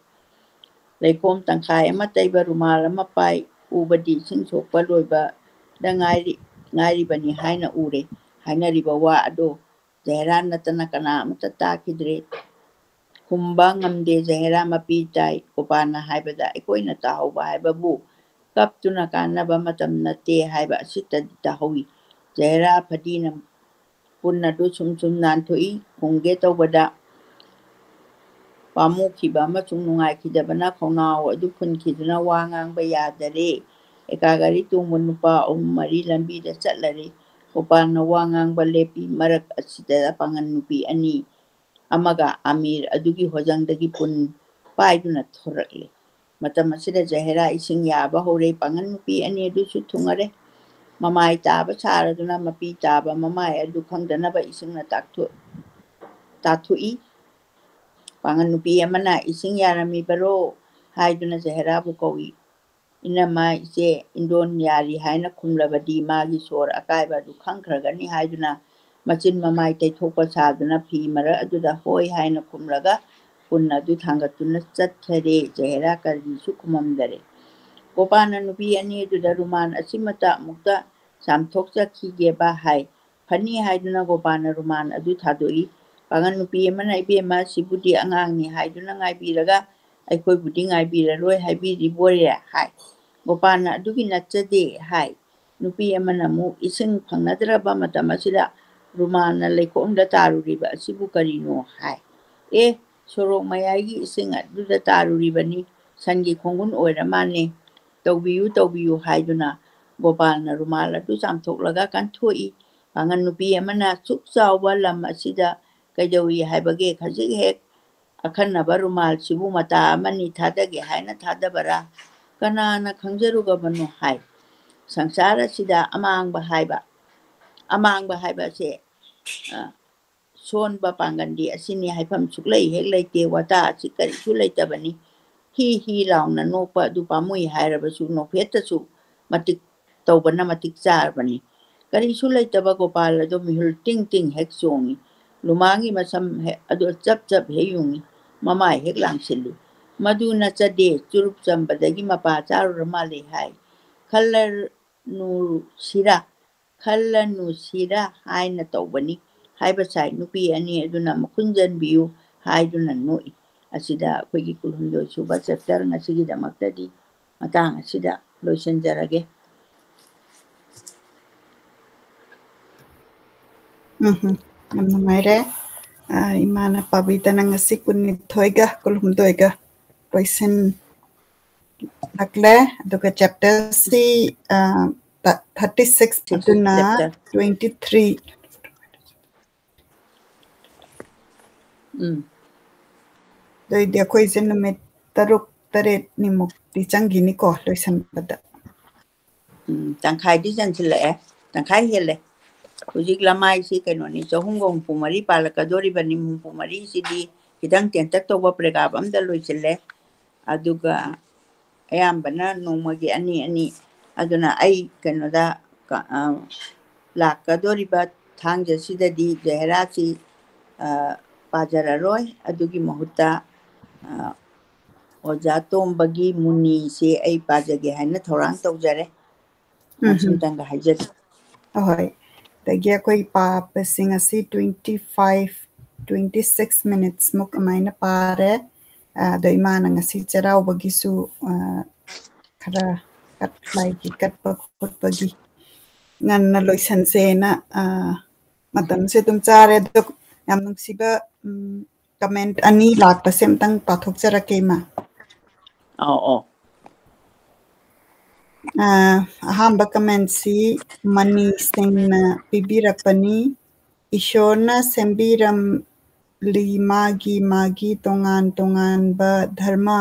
ꯂꯩꯈꯣꯝ ꯇꯪꯈꯥꯏ ꯑꯃ ꯇꯩꯕ ꯔꯨꯃꯥꯜ ꯑꯃ ꯄꯥꯏ, ꯎꯕꯗꯤ ꯏꯁꯤꯡ ꯁꯣꯛꯄ ꯂꯣꯏꯕꯗ ꯉꯥꯏꯔꯤ-, ꯉꯥꯏꯔꯤꯕꯅꯤ ꯍꯥꯏꯅ ꯎꯔꯦ꯫ ꯍꯥꯏꯅꯔꯤꯕ ꯋꯥ ꯑꯗꯨ ꯖꯍꯦꯔꯥ ꯅꯠꯇꯅ ꯀꯅꯥ ꯑꯃꯠꯇ ꯇꯥꯈꯤꯗ꯭ꯔꯦ꯫ ꯈꯨꯝꯕ ꯉꯝꯗꯦ ꯖꯍꯦꯔꯥ ꯃꯄꯤ ꯇꯥꯏ꯫ ꯒꯣꯄꯥꯜꯅ ꯍꯥꯏꯕꯗ ꯑꯩꯈꯣꯏꯅ ꯇꯥꯍꯧꯕ ꯍꯥꯏꯕꯕꯨ ꯀꯞꯇꯨꯅ ꯀꯥꯟꯅꯕ ꯃꯇꯝ ꯅꯠꯇꯦ ꯍꯥꯏꯕ ꯑꯁꯤꯇꯗꯤ ꯇꯥꯍꯧꯏ꯫ ꯖꯍꯦꯔꯥ ꯐꯗꯤꯅ ꯄꯨꯟ ꯑꯗꯨ ꯁꯨꯝ ꯁꯨꯝ ꯅꯥꯟꯊꯣꯛꯏ꯫ ꯈꯨꯝꯒꯦ ꯇꯧꯕꯗ ꯄꯥꯝꯃꯨꯈꯤꯕ ꯑꯃꯁꯨꯡ ꯅꯨꯡꯉꯥꯏꯈꯤꯗꯕꯅ ꯈꯣꯡꯅꯥꯎ ꯑꯗꯨ ꯐꯨꯟꯈꯤꯗꯨꯅ ꯋꯥ ꯉꯥꯡꯕ ꯌꯥꯗꯔꯦ꯫ ꯑꯦꯀꯥꯒꯥꯔꯤ ꯇꯣꯡꯕ ꯅꯨꯄꯥ ꯑꯍꯨꯝ ꯃꯔꯤ ꯂꯝꯕꯤꯗ ꯆꯠꯂꯔꯦ꯫ ꯒꯣꯄꯥꯜꯅ ꯋꯥ ꯉꯥꯡꯕ ꯂꯦꯞꯄꯤ꯫ ꯃꯔꯛ ꯑꯁꯤꯗ ꯄꯥꯡꯒꯜ ꯅꯨꯄꯤ ꯑꯅꯤ ꯑꯃꯒ ꯑꯃꯤꯔ ꯑꯗꯨꯒꯤ ꯍꯣꯖꯪꯗꯒꯤ ꯄꯨꯟ ꯄꯥꯏꯗꯨꯅ ꯊꯣꯔꯛꯂꯦ꯫ ꯃꯇꯝ ꯑꯁꯤꯗ ꯖꯍꯦꯔꯥ ꯏꯁꯤꯡ ꯌꯥꯕ ꯍꯧꯔꯦ꯫ ꯄꯥꯡꯒꯜ ꯅꯨꯄꯤ ꯑꯅꯤ ꯑꯗꯨꯁꯨ ꯊꯨꯡꯉꯔꯦ꯫ ꯃꯃꯥꯏ ꯇꯥꯕ ꯁꯥꯔꯗꯨꯅ ꯃꯄꯤ ꯇꯥꯕ ꯃꯃꯥꯏ ꯑꯗꯨ ꯈꯪꯗꯅꯕ ꯏꯁꯤꯡꯅ ꯇꯥꯛꯊꯣꯛ-, ꯇꯥꯊꯣꯛꯏ꯫ ꯄꯥꯡꯒꯜ ꯅꯨꯄꯤ ꯑꯃꯅ "ꯏꯁꯤꯡ ꯌꯥꯔꯝꯃꯤꯕꯔꯣ?" ꯍꯥꯏꯗꯨꯅ ꯖꯍꯦꯔꯥꯕꯨ ꯀꯧꯏ꯫ "ꯏꯅꯝꯃ, ꯏꯆꯦ, ꯏꯟꯗꯣꯟ ꯌꯥꯔꯤ" ꯍꯥꯏꯅ ꯈꯨꯝꯂꯕꯗꯤ ꯃꯥꯒꯤ ꯁꯣꯔ ꯑꯀꯥꯏꯕ ꯑꯗꯨ ꯈꯪꯈ꯭ꯔꯒꯅꯤ ꯍꯥꯏꯗꯨꯅ ꯃꯆꯤꯟ ꯃꯃꯥꯏ ꯇꯩꯊꯣꯛꯄ ꯁꯥꯗꯨꯅ ꯐꯤ ꯃꯔꯛ ꯑꯗꯨꯗ "ꯍꯣꯏ" ꯍꯥꯏꯅ ꯈꯨꯝꯂꯒ ꯄꯨꯟ ꯑꯗꯨ ꯊꯥꯡꯒꯠꯇꯨꯅ ꯆꯠꯈꯔꯦ꯫ ꯖꯍꯦꯔꯥ ꯀꯔꯤꯁꯨ ꯈꯨꯝꯃꯝꯗꯔꯦ꯫ ꯒꯣꯄꯥꯜꯅ ꯅꯨꯄꯤ ꯑꯅꯤ ꯑꯗꯨꯗ "ꯔꯨꯃꯥꯟ ꯑꯁꯤꯃꯇ ꯑꯃꯨꯛꯇ ꯆꯥꯝꯊꯣꯛꯆꯈꯤꯒꯦꯕ" ꯍꯥꯏ꯫ ꯐꯅꯤ ꯍꯥꯏꯗꯨꯅ ꯒꯣꯄꯥꯜꯅ ꯔꯨꯃꯥꯟ ꯑꯗꯨ ꯊꯥꯗꯣꯛꯏ꯫ ꯄꯥꯡꯒꯜ ꯅꯨꯄꯤ ꯑꯃꯅ "ꯏꯕꯦꯝꯃ, ꯁꯤꯕꯨꯗꯤ ꯑꯉꯥꯡꯅꯤ ꯍꯥꯏꯗꯨꯅ ꯉꯥꯏꯕꯤꯔꯒ ꯑꯩꯈꯣꯏꯕꯨꯗꯤ ꯉꯥꯏꯕꯤꯔꯔꯣꯏ ꯍꯥꯏꯕꯤꯔꯤꯕꯣꯏꯔꯦ" ꯍꯥꯏ꯫ ꯒꯣꯄꯥꯜꯅ "ꯑꯗꯨꯒꯤ ꯅꯠꯆꯗꯦ" ꯍꯥꯏ꯫ ꯅꯨꯄꯤ ꯑꯃꯅ ꯑꯃꯨꯛ "ꯏꯁꯤꯡ ꯐꯪꯅꯗ꯭ꯔꯕ ꯃꯇꯝ ꯑꯁꯤꯗ ꯔꯨꯃꯥꯜꯅ ꯂꯩꯈꯣꯝꯗ ꯇꯥꯔꯨꯔꯤꯕ ꯑꯁꯤꯕꯨ ꯀꯔꯤꯅꯣ?" ꯍꯥꯏ꯫ "ꯑꯦ, ꯁꯣꯔꯣꯛ ꯃꯌꯥꯏꯒꯤ ꯏꯁꯤꯡ ꯑꯗꯨꯗ ꯇꯥꯔꯨꯔꯤꯕꯅꯤ, ꯁꯟꯒꯤ ꯈꯣꯡꯒꯨꯟ ꯑꯣꯏꯔ ꯃꯥꯜꯂꯦ, ꯇꯧꯕꯤꯌꯨ, ꯇꯧꯕꯤꯌꯨ" ꯍꯥꯏꯗꯨꯅ ꯒꯣꯄꯥꯜꯅ ꯔꯨꯃꯥꯜ ꯑꯗꯨ ꯆꯥꯝꯊꯣꯛꯂꯒ ꯀꯟꯊꯣꯛꯏ꯫ ꯄꯥꯡꯒꯜ ꯅꯨꯄꯤ ꯑꯃꯅ "ꯑꯁꯨꯛ ꯆꯥꯎꯕ ꯂꯝ ꯑꯁꯤꯗ ꯀꯩꯗꯧꯏ ꯍꯥꯏꯕꯒꯦ? ꯈꯖꯤꯛ ꯍꯦꯛ ꯑꯈꯟꯅꯕ ꯔꯨꯃꯥꯜꯁꯤꯕꯨ ꯃꯇꯥ ꯑꯃꯅꯤ ꯊꯥꯗꯒꯦ ꯍꯥꯏꯅ ꯊꯥꯗꯕꯔꯥ? ꯀꯅꯥꯅ ꯈꯪꯖꯔꯨꯒꯕꯅꯣ" ꯍꯥꯏ꯫ ꯁꯪꯁꯥꯔ ꯑꯁꯤꯗ ꯑꯃꯥꯡꯕ ꯍꯥꯏꯕ, ꯑꯃꯥꯡꯕ ꯍꯥꯏꯕ ꯑꯁꯦ, ꯑ, ꯁꯣꯟꯕ ꯄꯥꯡꯒꯜꯗꯤ ꯑꯁꯤꯅꯤ ꯍꯥꯏꯐꯝ ꯁꯨꯛꯂꯩ ꯍꯦꯛ ꯂꯩꯇꯦ꯫ ꯋꯥꯇꯥ ꯑꯁꯤ ꯀꯔꯤꯁꯨ ꯂꯩꯇꯕꯅꯤ꯫ ꯍꯤ ꯍꯤ ꯂꯥꯎꯅ ꯅꯣꯛꯄ ꯑꯗꯨ ꯄꯥꯝꯃꯨꯏ ꯍꯥꯏꯔꯕꯁꯨ ꯅꯣꯛꯐꯦꯠꯇꯁꯨ ꯃꯇꯤꯛ ꯇꯧꯕꯅ ꯃꯇꯤꯛ ꯆꯥꯔꯕꯅꯤ꯫ ꯀꯔꯤꯁꯨ ꯂꯩꯇꯕ ꯒꯣꯄꯥꯜ ꯑꯗꯨ ꯃꯤꯍꯨꯜ ꯇꯤꯡ ꯇꯤꯡ ꯍꯦꯛ ꯆꯣꯡꯏ꯫ ꯂꯨꯃꯥꯡꯒꯤ ꯃꯁꯝ ꯍꯦꯛ ꯑꯗꯨ ꯆꯞ ꯆꯞ ꯍꯦꯛ ꯌꯨꯡꯏ꯫ ꯃꯃꯥꯏ ꯍꯦꯛ ꯂꯥꯡꯁꯤꯜꯂꯤ꯫ "ꯃꯗꯨ ꯅꯆꯗꯦ ꯆꯨꯔꯨꯞ ꯆꯝꯕꯗꯒꯤ ꯃꯄꯥ ꯆꯥꯔꯨꯔ ꯃꯥꯜꯂꯦ" ꯍꯥꯏ꯫ "ꯈꯜꯂ ꯅꯨꯁꯤꯔꯥ, ꯈꯜꯂ ꯅꯨꯁꯤꯔꯥ ꯍꯥꯏꯅ ꯇꯧꯕꯅꯤ" ꯍꯥꯏꯕ ꯁꯥꯏ꯫ ꯅꯨꯄꯤ ꯑꯅꯤ ꯑꯗꯨꯅ "ꯃꯈꯨꯟ ꯆꯟꯕꯤꯌꯨ" ꯍꯥꯏꯗꯨꯅ ꯅꯣꯛꯏ꯫ ꯑꯁꯤꯗ ꯑꯩꯈꯣꯏꯒꯤ ꯀꯨꯟꯍꯨꯝꯗꯣꯏ ꯁꯨꯕ ꯆꯦꯞꯇꯔ ꯉꯁꯤꯒꯤꯗꯃꯛꯇꯗꯤ ꯃꯇꯥꯡ ꯑꯁꯤꯗ ꯂꯣꯏꯁꯤꯟꯖꯔꯒꯦ꯫ ꯎꯝ, ꯌꯥꯝ ꯅꯨꯡꯉꯥꯏꯔꯦ꯫ ꯑ, ꯏꯃꯥꯅ ꯄꯥꯕꯤꯗꯅ ꯉꯁꯤ ꯀꯨꯟꯅꯤꯊꯣꯏꯒ ꯀꯨꯟꯍꯨꯝꯗꯣꯏꯒ ꯂꯣꯏꯁꯤꯟꯂꯛꯂꯦ꯫ ꯑꯗꯨꯒ ꯆꯦꯞꯇꯔꯁꯤ, ꯑ, ꯇ-, ꯊꯥꯔꯇꯤ ꯁꯤꯛꯁ ꯑꯗꯨꯅ ꯆꯦꯞꯇꯔ ꯇ꯭ꯋꯦꯟꯇꯤ ꯊ꯭ꯔꯤ꯫ ꯎꯝ꯫ ꯑꯗꯨꯏꯗꯤ ꯑꯩꯈꯣꯏꯁꯦ ꯅꯨꯃꯤꯠ ꯇꯔꯨꯛ ꯇꯔꯦꯠꯅꯤꯃꯨꯛꯇꯤ ꯆꯪꯈꯤꯅꯤꯀꯣ ꯂꯣꯏꯁꯟꯕꯗ꯫ ꯎꯝ, ꯇꯪꯈꯥꯏꯗꯤ ꯆꯟꯁꯤꯜꯂꯛꯑꯦ, ꯇꯪꯈꯥꯏ ꯍꯦꯜꯂꯦ꯫ ꯍꯧꯖꯤꯛ ꯂꯃꯥꯏꯁꯤ ꯀꯩꯅꯣꯅꯤ, ꯆꯍꯨꯝꯒ ꯍꯨꯝꯐꯨ ꯃꯔꯤ ꯄꯥꯜꯂꯛꯀꯗꯣꯔꯤꯕꯅꯤ꯫ ꯍꯨꯝꯐꯨ ꯃꯔꯤꯁꯤꯗꯤ ꯈꯤꯇꯪ ꯇꯦꯟꯇꯛ ꯇꯧꯕ ꯄ꯭ꯔꯦꯒꯥꯞ ꯑꯝꯗ ꯂꯣꯏꯁꯤꯜꯂꯦ꯫ ꯑꯗꯨꯒ ꯑꯌꯥꯝꯕꯅ ꯅꯣꯡꯃꯒꯤ ꯑꯅꯤ ꯑꯅꯤ꯫ ꯑꯗꯨꯅ ꯑꯩ ꯀꯩꯅꯣꯗ ꯀ-, ꯑ, ꯂꯥꯛꯀꯗꯣꯔꯤꯕ ꯊꯥꯡꯖꯁꯤꯗꯗꯤ ꯖꯍꯦꯔꯥꯁꯤ, ꯑ, ꯄꯥꯖꯔꯔꯣꯏ꯫ ꯑꯗꯨꯒꯤ ꯃꯍꯨꯠꯇ, ꯑ, ꯑꯣꯖꯥ ꯇꯣꯝꯕꯒꯤ ꯃꯨꯅꯤꯁꯦ ꯑꯩ ꯄꯥꯖꯒꯦ ꯍꯥꯏꯅ ꯊꯧꯔꯥꯡ ꯇꯧꯖꯔꯦ꯫ ꯎꯝ꯫ ꯃꯁꯤꯝꯇꯪꯒ ꯍꯥꯏꯖꯒꯦ꯫ ꯑꯍꯣꯏ꯫ ꯑꯗꯒꯤ ꯑꯩꯈꯣꯏ ꯄꯥꯕꯁꯤꯡ ꯑꯁꯤ ꯇ꯭ꯋꯦꯟꯇꯤ ꯐꯥꯏꯚ, ꯇ꯭ꯋꯦꯟꯇꯤ ꯁꯤꯛꯁ ꯃꯤꯅꯤꯠꯁꯃꯨꯛ ꯑꯗꯨꯃꯥꯏꯅ ꯄꯥꯔꯦ꯫ ꯑ, ꯑꯗꯣ ꯏꯃꯥꯅ ꯉꯁꯤ ꯆꯩꯔꯥꯎꯕꯒꯤꯁꯨ, ꯑ, ꯈꯔ ꯀꯠ-, ꯂꯥꯏꯒꯤ ꯀꯠꯄ ꯈꯣꯠꯄꯒꯤ ꯉꯟꯅ ꯂꯣꯏꯁꯟꯁꯦꯅ, ꯑ, ꯃꯇꯝꯁꯦ ꯑꯗꯨꯝ ꯆꯥꯔꯦ꯫ ꯑꯗꯣ ꯌꯥꯝ ꯅꯨꯡꯁꯤꯕ, ꯎꯝ, ꯀꯃꯦꯟꯠ ꯑꯅꯤ ꯂꯥꯛꯄꯁꯦ ꯑꯝꯇꯪ ꯄꯥꯊꯣꯛꯆꯔꯛꯀꯦ, ꯏꯃꯥ꯫ ꯑꯧ, ꯑꯧ꯫ ꯑ, ꯑꯍꯥꯟꯕ ꯀꯃꯦꯟꯠꯁꯤ ꯃꯅꯤ ꯁꯤꯡꯅ ꯄꯤꯕꯤꯔꯛꯄꯅꯤ꯫ "ꯏꯁꯣꯔꯅ ꯁꯦꯝꯕꯤꯔꯝꯂꯤ ꯃꯥꯒꯤ ꯃꯥꯒꯤ ꯇꯣꯉꯥꯟ ꯇꯣꯉꯥꯟꯕ ꯙꯔꯃ,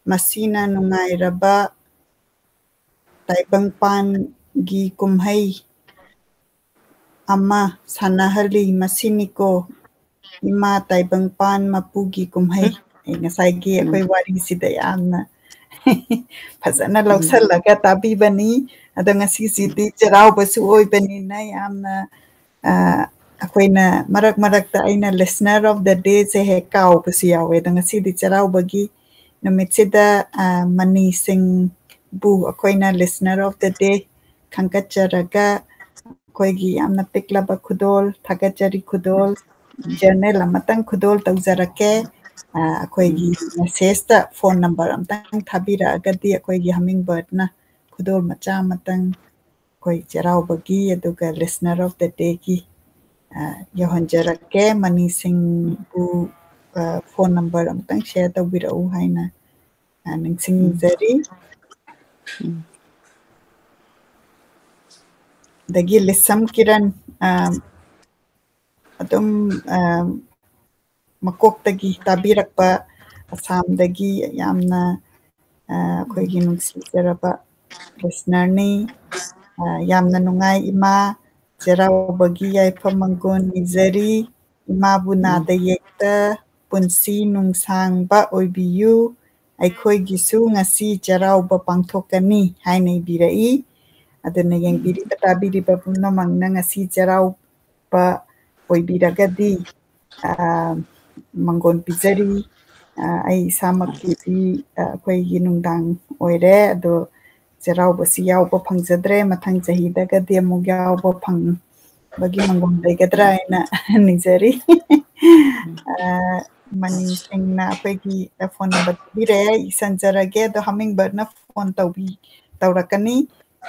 ꯃꯁꯤꯅ ꯅꯨꯡꯉꯥꯏꯔꯕ ꯇꯥꯏꯕꯪꯄꯥꯟꯒꯤ ꯀꯨꯝꯍꯩ ꯑꯃ ꯁꯥꯟꯅꯍꯜꯂꯤ꯫ ꯃꯁꯤꯅꯤꯀꯣ ꯏꯃꯥ ꯇꯥꯏꯕꯪꯄꯥꯟ ꯃꯄꯨꯒꯤ ꯀꯨꯝꯍꯩ"꯫ ꯑꯩ ꯉꯁꯥꯏꯒꯤ ꯎꯝ꯫ ꯑꯩꯈꯣꯏ ꯋꯥꯔꯤꯁꯤꯗ ꯌꯥꯝꯅ ꯐꯖꯅ ꯎꯝ꯫ ꯂꯧꯁꯜꯂꯒ ꯇꯥꯕꯤꯕꯅꯤ꯫ ꯑꯗꯣ ꯉꯁꯤꯁꯤꯗꯤ ꯎꯝ꯫ ꯆꯩꯔꯥꯎꯕꯁꯨ ꯑꯣꯏꯕꯅꯤꯅ ꯌꯥꯝꯅ, ꯑ, ꯑꯩꯈꯣꯏꯅ ꯃꯔꯛ ꯃꯔꯛꯇ ꯑꯩꯅ listener of the day ꯁꯦ ꯍꯦꯛ ꯀꯥꯎꯕꯁꯨ ꯌꯥꯎꯋꯦ꯫ ꯑꯗꯣ ꯉꯁꯤꯗꯤ ꯆꯩꯔꯥꯎꯕꯒꯤ ꯅꯨꯃꯤꯠꯁꯤꯗ, ꯑ, ꯃꯅꯤ ꯁꯤꯡꯕꯨ ꯑꯩꯈꯣꯏꯅ listener of the day ꯈꯟꯒꯠꯆꯔꯒ ꯑꯩꯈꯣꯏꯒꯤ ꯌꯥꯝꯅ ꯄꯤꯛꯂꯕ ꯈꯨꯗꯣꯜ, ꯊꯥꯒꯠꯆꯔꯤ ꯈꯨꯗꯣꯜ, journal ꯑꯃꯇꯪ ꯈꯨꯗꯣꯜ ꯇꯧꯖꯔꯛꯀꯦ꯫ ꯑ, ꯑꯩꯈꯣꯏꯒꯤ message ꯇ phone number ꯑꯃꯇꯪ ꯊꯥꯕꯤꯔꯛꯑꯒꯗꯤ ꯑꯩꯈꯣꯏꯒꯤ Hummingbird ꯅ ꯈꯨꯗꯣꯜ ꯃꯆꯥ ꯑꯃꯇꯪ ꯑꯩꯈꯣꯏ ꯆꯩꯔꯥꯎꯕꯒꯤ ꯑꯗꯨꯒ listener of the day ꯒꯤ, ꯑ, ꯌꯧꯍꯟꯖꯔꯛꯀꯦ꯫ ꯃꯅꯤ ꯁꯤꯡꯕꯨ, ꯑ, phone number ꯑꯃꯇꯪ share ꯇꯧꯕꯤꯔꯛꯎ ꯍꯥꯏꯅ, ꯑ, ꯅꯤꯡꯁꯤꯡꯖꯔꯤ꯫ ꯎꯝ꯫ ꯑꯗꯒꯤ ꯂꯤꯁꯝ ꯀꯤꯔꯟ, ꯑ, ꯑꯗꯨꯝ, ꯑ, ꯃꯀꯣꯛꯇꯒꯤ ꯇꯥꯕꯤꯔꯛꯄ ꯑꯁꯥꯝꯗꯒꯤ ꯌꯥꯝꯅ, ꯑ, ꯑꯩꯈꯣꯏꯒꯤ ꯅꯨꯡꯁꯤꯖꯔꯕ listener ꯅꯤ꯫ ꯑ, ꯌꯥꯝꯅ ꯅꯨꯡꯉꯥꯏ ꯏꯃꯥ, ꯆꯩꯔꯥꯎꯕꯒꯤ ꯌꯥꯏꯐ ꯃꯪꯒꯣꯜ ꯅꯤꯖꯔꯤ꯫ ꯏꯃꯥꯕꯨ ꯎꯝ꯫ ꯅꯥꯗ ꯌꯦꯛꯇ ꯄꯨꯟꯁꯤ ꯅꯨꯡꯁꯥꯡꯕ ꯑꯣꯏꯕꯤꯌꯨ꯫ ꯑꯩꯈꯣꯏꯒꯤꯁꯨ ꯉꯁꯤ ꯆꯩꯔꯥꯎꯕ ꯄꯥꯡꯊꯣꯛꯀꯅꯤ ꯍꯥꯏꯅ ꯏꯕꯤꯔꯛꯏ꯫ ꯑꯗꯨꯅ ꯎꯝ꯫ ꯌꯦꯡꯕꯤꯔꯤꯕ ꯇꯥꯕꯤꯔꯤꯕ ꯄꯨꯝꯅꯃꯛꯅ ꯉꯁꯤ ꯆꯩꯔꯥꯎꯕ ꯑꯣꯏꯕꯤꯔꯒꯗꯤ, ꯑ, ꯃꯪꯒꯣꯜ ꯄꯤꯖꯔꯤ꯫ ꯑ, ꯑꯩ ꯏꯁꯥꯃꯛꯀꯤꯗꯤ, ꯑ, ꯑꯩꯈꯣꯏꯒꯤ ꯅꯨꯡꯗꯥꯡ ꯑꯣꯏꯔꯦ, ꯑꯗꯣ ꯆꯩꯔꯥꯎꯕꯁꯤ ꯌꯥꯎꯕ ꯐꯪꯖꯗ꯭ꯔꯦ꯫ ꯃꯊꯪ ꯆꯍꯤꯗꯒꯗꯤ ꯑꯃꯨꯛ ꯌꯥꯎꯕ ꯐꯪꯕꯒꯤ ꯃꯪꯒꯣꯜ ꯂꯩꯒꯗ꯭ꯔꯥ ꯍꯥꯏꯅ ꯅꯤꯖꯔꯤ꯫ ꯑ, ꯃꯅꯤ ꯁꯤꯡꯅ ꯑꯩꯈꯣꯏꯒꯤ phone number ꯄꯤꯕꯤꯔꯛꯑꯦ, ꯏꯁꯟꯖꯔꯒꯦ꯫ ꯑꯗꯣ Hummingbird ꯅ phone ꯇꯧꯕꯤ-, ꯇꯧꯔꯛꯀꯅꯤ꯫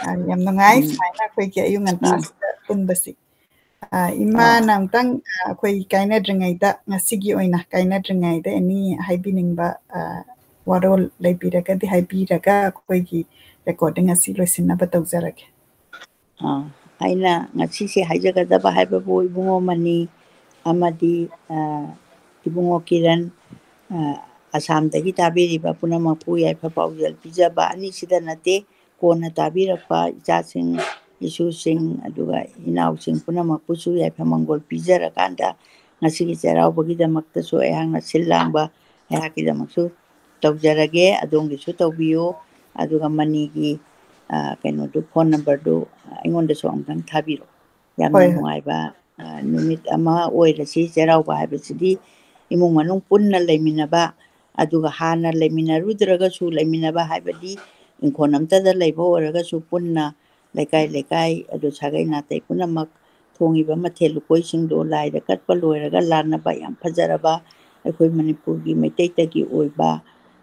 ꯑ, ꯌꯥꯝ ꯅꯨꯡꯉꯥꯏ ꯎꯝ꯫ ꯁꯨꯃꯥꯏꯅ ꯑꯩꯈꯣꯏꯒꯤ ꯑꯌꯨꯛ ꯎꯝ꯫ ꯉꯟꯇꯥꯁꯤꯗ ꯄꯨꯟꯕꯁꯤ꯫ ꯑ, ꯑꯥ꯫ ꯏꯃꯥꯅ ꯑꯃꯨꯛꯇꯪ, ꯑ, ꯑꯩꯈꯣꯏ ꯀꯥꯏꯅꯗ꯭ꯔꯤꯉꯩꯗ, ꯉꯁꯤꯒꯤ ꯑꯣꯏꯅ ꯀꯥꯏꯅꯗ꯭ꯔꯤꯉꯩꯗ any ꯍꯥꯏꯕꯤꯅꯤꯡꯕ, ꯑ, ꯋꯥꯔꯣꯜ ꯂꯩꯕꯤꯔꯒꯗꯤ ꯍꯥꯏꯕꯤꯔꯒ ꯑꯩꯈꯣꯏꯒꯤ recording ꯑꯁꯤ ꯂꯣꯏꯁꯤꯟꯅꯕ ꯇꯧꯖꯔꯒꯦ꯫ ꯑꯥ, ꯑꯩꯅ ꯉꯁꯤꯁꯦ ꯍꯥꯏꯖꯒꯗꯕ ꯍꯥꯏꯕꯕꯨ ꯏꯕꯨꯡꯉꯣ ꯃꯅꯤ ꯑꯃꯗꯤ, ꯑ, ꯏꯕꯨꯡꯉꯣ ꯀꯤꯔꯟ, ꯑ, ꯑꯁꯥꯝꯗꯒꯤ ꯇꯥꯕꯤꯔꯤꯕ ꯄꯨꯝꯅꯃꯛꯄꯨ ꯌꯥꯏꯐ ꯄꯥꯎꯖꯦꯜ ꯄꯤꯖꯕ ꯑꯅꯤꯁꯤꯗ ꯅꯠꯇꯦ, ꯀꯣꯟꯅ ꯇꯥꯕꯤꯔꯛꯄ ꯏꯆꯥꯁꯤꯡ, ꯏꯁꯨꯁꯤꯡ, ꯑꯗꯨꯒ ꯏꯅꯥꯎꯁꯤꯡ ꯄꯨꯝꯅꯃꯛꯄꯨꯁꯨ ꯌꯥꯏꯐ ꯃꯪꯒꯣꯜ ꯄꯤꯖꯔꯀꯥꯟꯗ ꯉꯁꯤꯒꯤ ꯆꯩꯔꯥꯎꯕꯒꯤꯗꯃꯛꯇꯁꯨ ꯑꯩꯍꯥꯛꯅ ꯁꯤꯜ ꯂꯥꯡꯕ ꯑꯩꯍꯥꯛꯀꯤꯗꯃꯛꯁꯨ ꯇꯧꯖꯔꯒꯦ, ꯑꯗꯣꯝꯒꯤꯁꯨ ꯇꯧꯕꯤꯌꯨ꯫ ꯑꯗꯨꯒ ꯃꯅꯤꯒꯤ, ꯑ, ꯀꯩꯅꯣꯗꯨ, phone number ꯗꯨ ꯑꯩꯉꯣꯟꯗꯁꯨ ꯑꯃꯨꯛꯇꯪ ꯊꯥꯕꯤꯔꯛꯑꯣ꯫ ꯌꯥꯝꯅ ꯍꯣꯏ, ꯍꯣꯏ꯫ ꯅꯨꯡꯉꯥꯏꯕ ꯅꯨꯃꯤꯠ ꯑꯃ ꯑꯣꯏꯔꯁꯤ꯫ ꯆꯩꯔꯥꯎꯕ ꯍꯥꯏꯕꯁꯤꯗꯤ ꯏꯃꯨꯡ ꯃꯅꯨꯡ ꯄꯨꯟꯅ ꯂꯩꯃꯤꯟꯅꯕ, ꯑꯗꯨꯒ ꯍꯥꯟꯅ ꯂꯩꯃꯤꯟꯅꯔꯨꯗ꯭ꯔꯒꯁꯨ ꯂꯩꯃꯤꯟꯅꯕ ꯍꯥꯏꯕꯗꯤ ꯏꯪꯈꯣꯜ ꯑꯃꯇꯗ ꯂꯩꯕ ꯑꯣꯏꯔꯒꯁꯨ ꯄꯨꯟꯅ ꯂꯩꯀꯥꯏ ꯂꯩꯀꯥꯏ ꯑꯗꯨ ꯁꯥꯒꯩ ꯅꯥꯇꯩ ꯄꯨꯝꯅꯃꯛ ꯊꯣꯡꯉꯤꯕ ꯃꯊꯦꯜ ꯂꯨꯀꯣꯏꯁꯤꯡꯗꯣ ꯂꯥꯏꯗ ꯀꯠꯄ ꯂꯣꯏꯔꯒ ꯂꯥꯟꯅꯕ ꯌꯥꯝ ꯐꯖꯔꯕ ꯑꯩꯈꯣꯏ ꯃꯅꯤꯄꯨꯔꯒꯤ ꯃꯩꯇꯩꯇꯒꯤ ꯑꯣꯏꯕ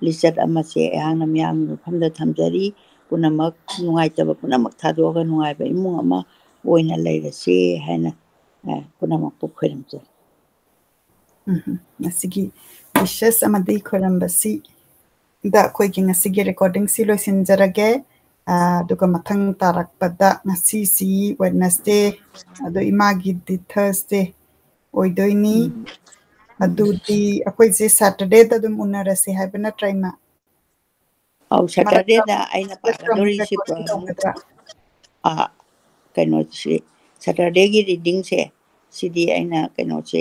ꯂꯤꯆꯠ ꯑꯃꯁꯦ ꯑꯩꯍꯥꯛꯅ ꯃꯤꯌꯥꯝꯒꯤ ꯃꯐꯝꯗ ꯊꯝꯖꯔꯤ꯫ ꯄꯨꯝꯅꯃꯛ ꯅꯨꯡꯉꯥꯏꯇꯕ ꯄꯨꯝꯅꯃꯛ ꯊꯥꯗꯣꯛꯑꯒ ꯅꯨꯡꯉꯥꯏꯕ ꯏꯃꯨꯡ ꯑꯃ ꯑꯣꯏꯅ ꯂꯩꯔꯁꯦ ꯍꯥꯏꯅ ꯄꯨꯝꯅꯃꯛꯄꯨ ꯈꯣꯏꯔꯝꯖꯔꯤ꯫ ꯎꯝ, ꯉꯁꯤꯒꯤ wishes ꯑꯃꯗꯤ ꯈꯣꯏꯔꯝꯕꯁꯤꯗ ꯑꯩꯈꯣꯏꯒꯤ ꯉꯁꯤꯒꯤ recordingꯁꯤ ꯂꯣꯏꯁꯤꯟꯖꯔꯒꯦ꯫ ꯑꯗꯨꯒ ꯃꯊꯪ ꯇꯥꯔꯛꯄꯗ, ꯉꯁꯤꯁꯤ Wednesday, ꯑꯗꯣ ꯏꯃꯥꯒꯤꯗꯤ Thursday ꯑꯣꯏꯗꯣꯏꯅꯤ꯫ ꯑꯗꯨꯗꯤ ꯑꯩꯈꯣꯏꯁꯦ Saturdayꯗ ꯑꯗꯨꯝ ꯎꯅꯔꯁꯦ ꯍꯥꯏꯕ ꯅꯠꯇ꯭ꯔꯥ, ꯏꯃꯥ? ꯑꯧ, Saturdayꯗ ꯑꯩꯅ ꯄꯥꯒꯗꯧꯔꯤꯁꯤ ꯀꯩꯅꯣꯁꯤ, Saturdayꯒꯤ readingꯁꯦ, ꯁꯤꯗꯤ ꯑꯩꯅ ꯀꯩꯅꯣꯁꯦ,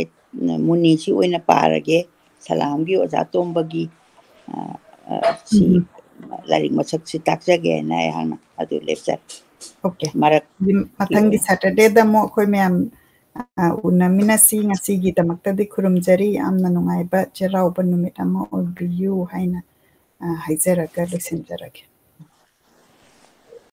ꯃꯨꯅꯤꯁꯤ ꯑꯣꯏꯅ ꯄꯥꯔꯒꯦ꯫ ꯁꯂꯥꯝꯒꯤ ꯑꯣꯖꯥ ꯇꯣꯝꯕꯒꯤ ꯁꯤ ꯂꯥꯏꯔꯤꯛ ꯃꯁꯛꯁꯤ ꯇꯥꯛꯆꯒꯦꯅ ꯑꯩꯍꯥꯛꯅ ꯑꯗꯨ ꯂꯦꯞꯆꯔꯦ꯫ Okay. ꯃꯊꯪꯒꯤ Saturdayꯗ ꯑꯃꯨꯛ ꯑꯩꯈꯣꯏ ꯃꯌꯥꯝ ꯎꯅꯃꯤꯟꯅꯁꯤ꯫ ꯉꯁꯤꯒꯤꯗꯃꯛꯇꯗꯤ ꯈꯨꯔꯨꯝꯖꯔꯤ꯫ ꯌꯥꯝꯅ ꯅꯨꯡꯉꯥꯏꯕ ꯆꯩꯔꯥꯎꯕ ꯅꯨꯃꯤꯠ ꯑꯃ ꯑꯣꯏꯕꯤꯌꯨ ꯍꯥꯏꯅ ꯍꯥꯏꯖꯔꯒ ꯂꯣꯏꯁꯤꯟꯖꯔꯒꯦ꯫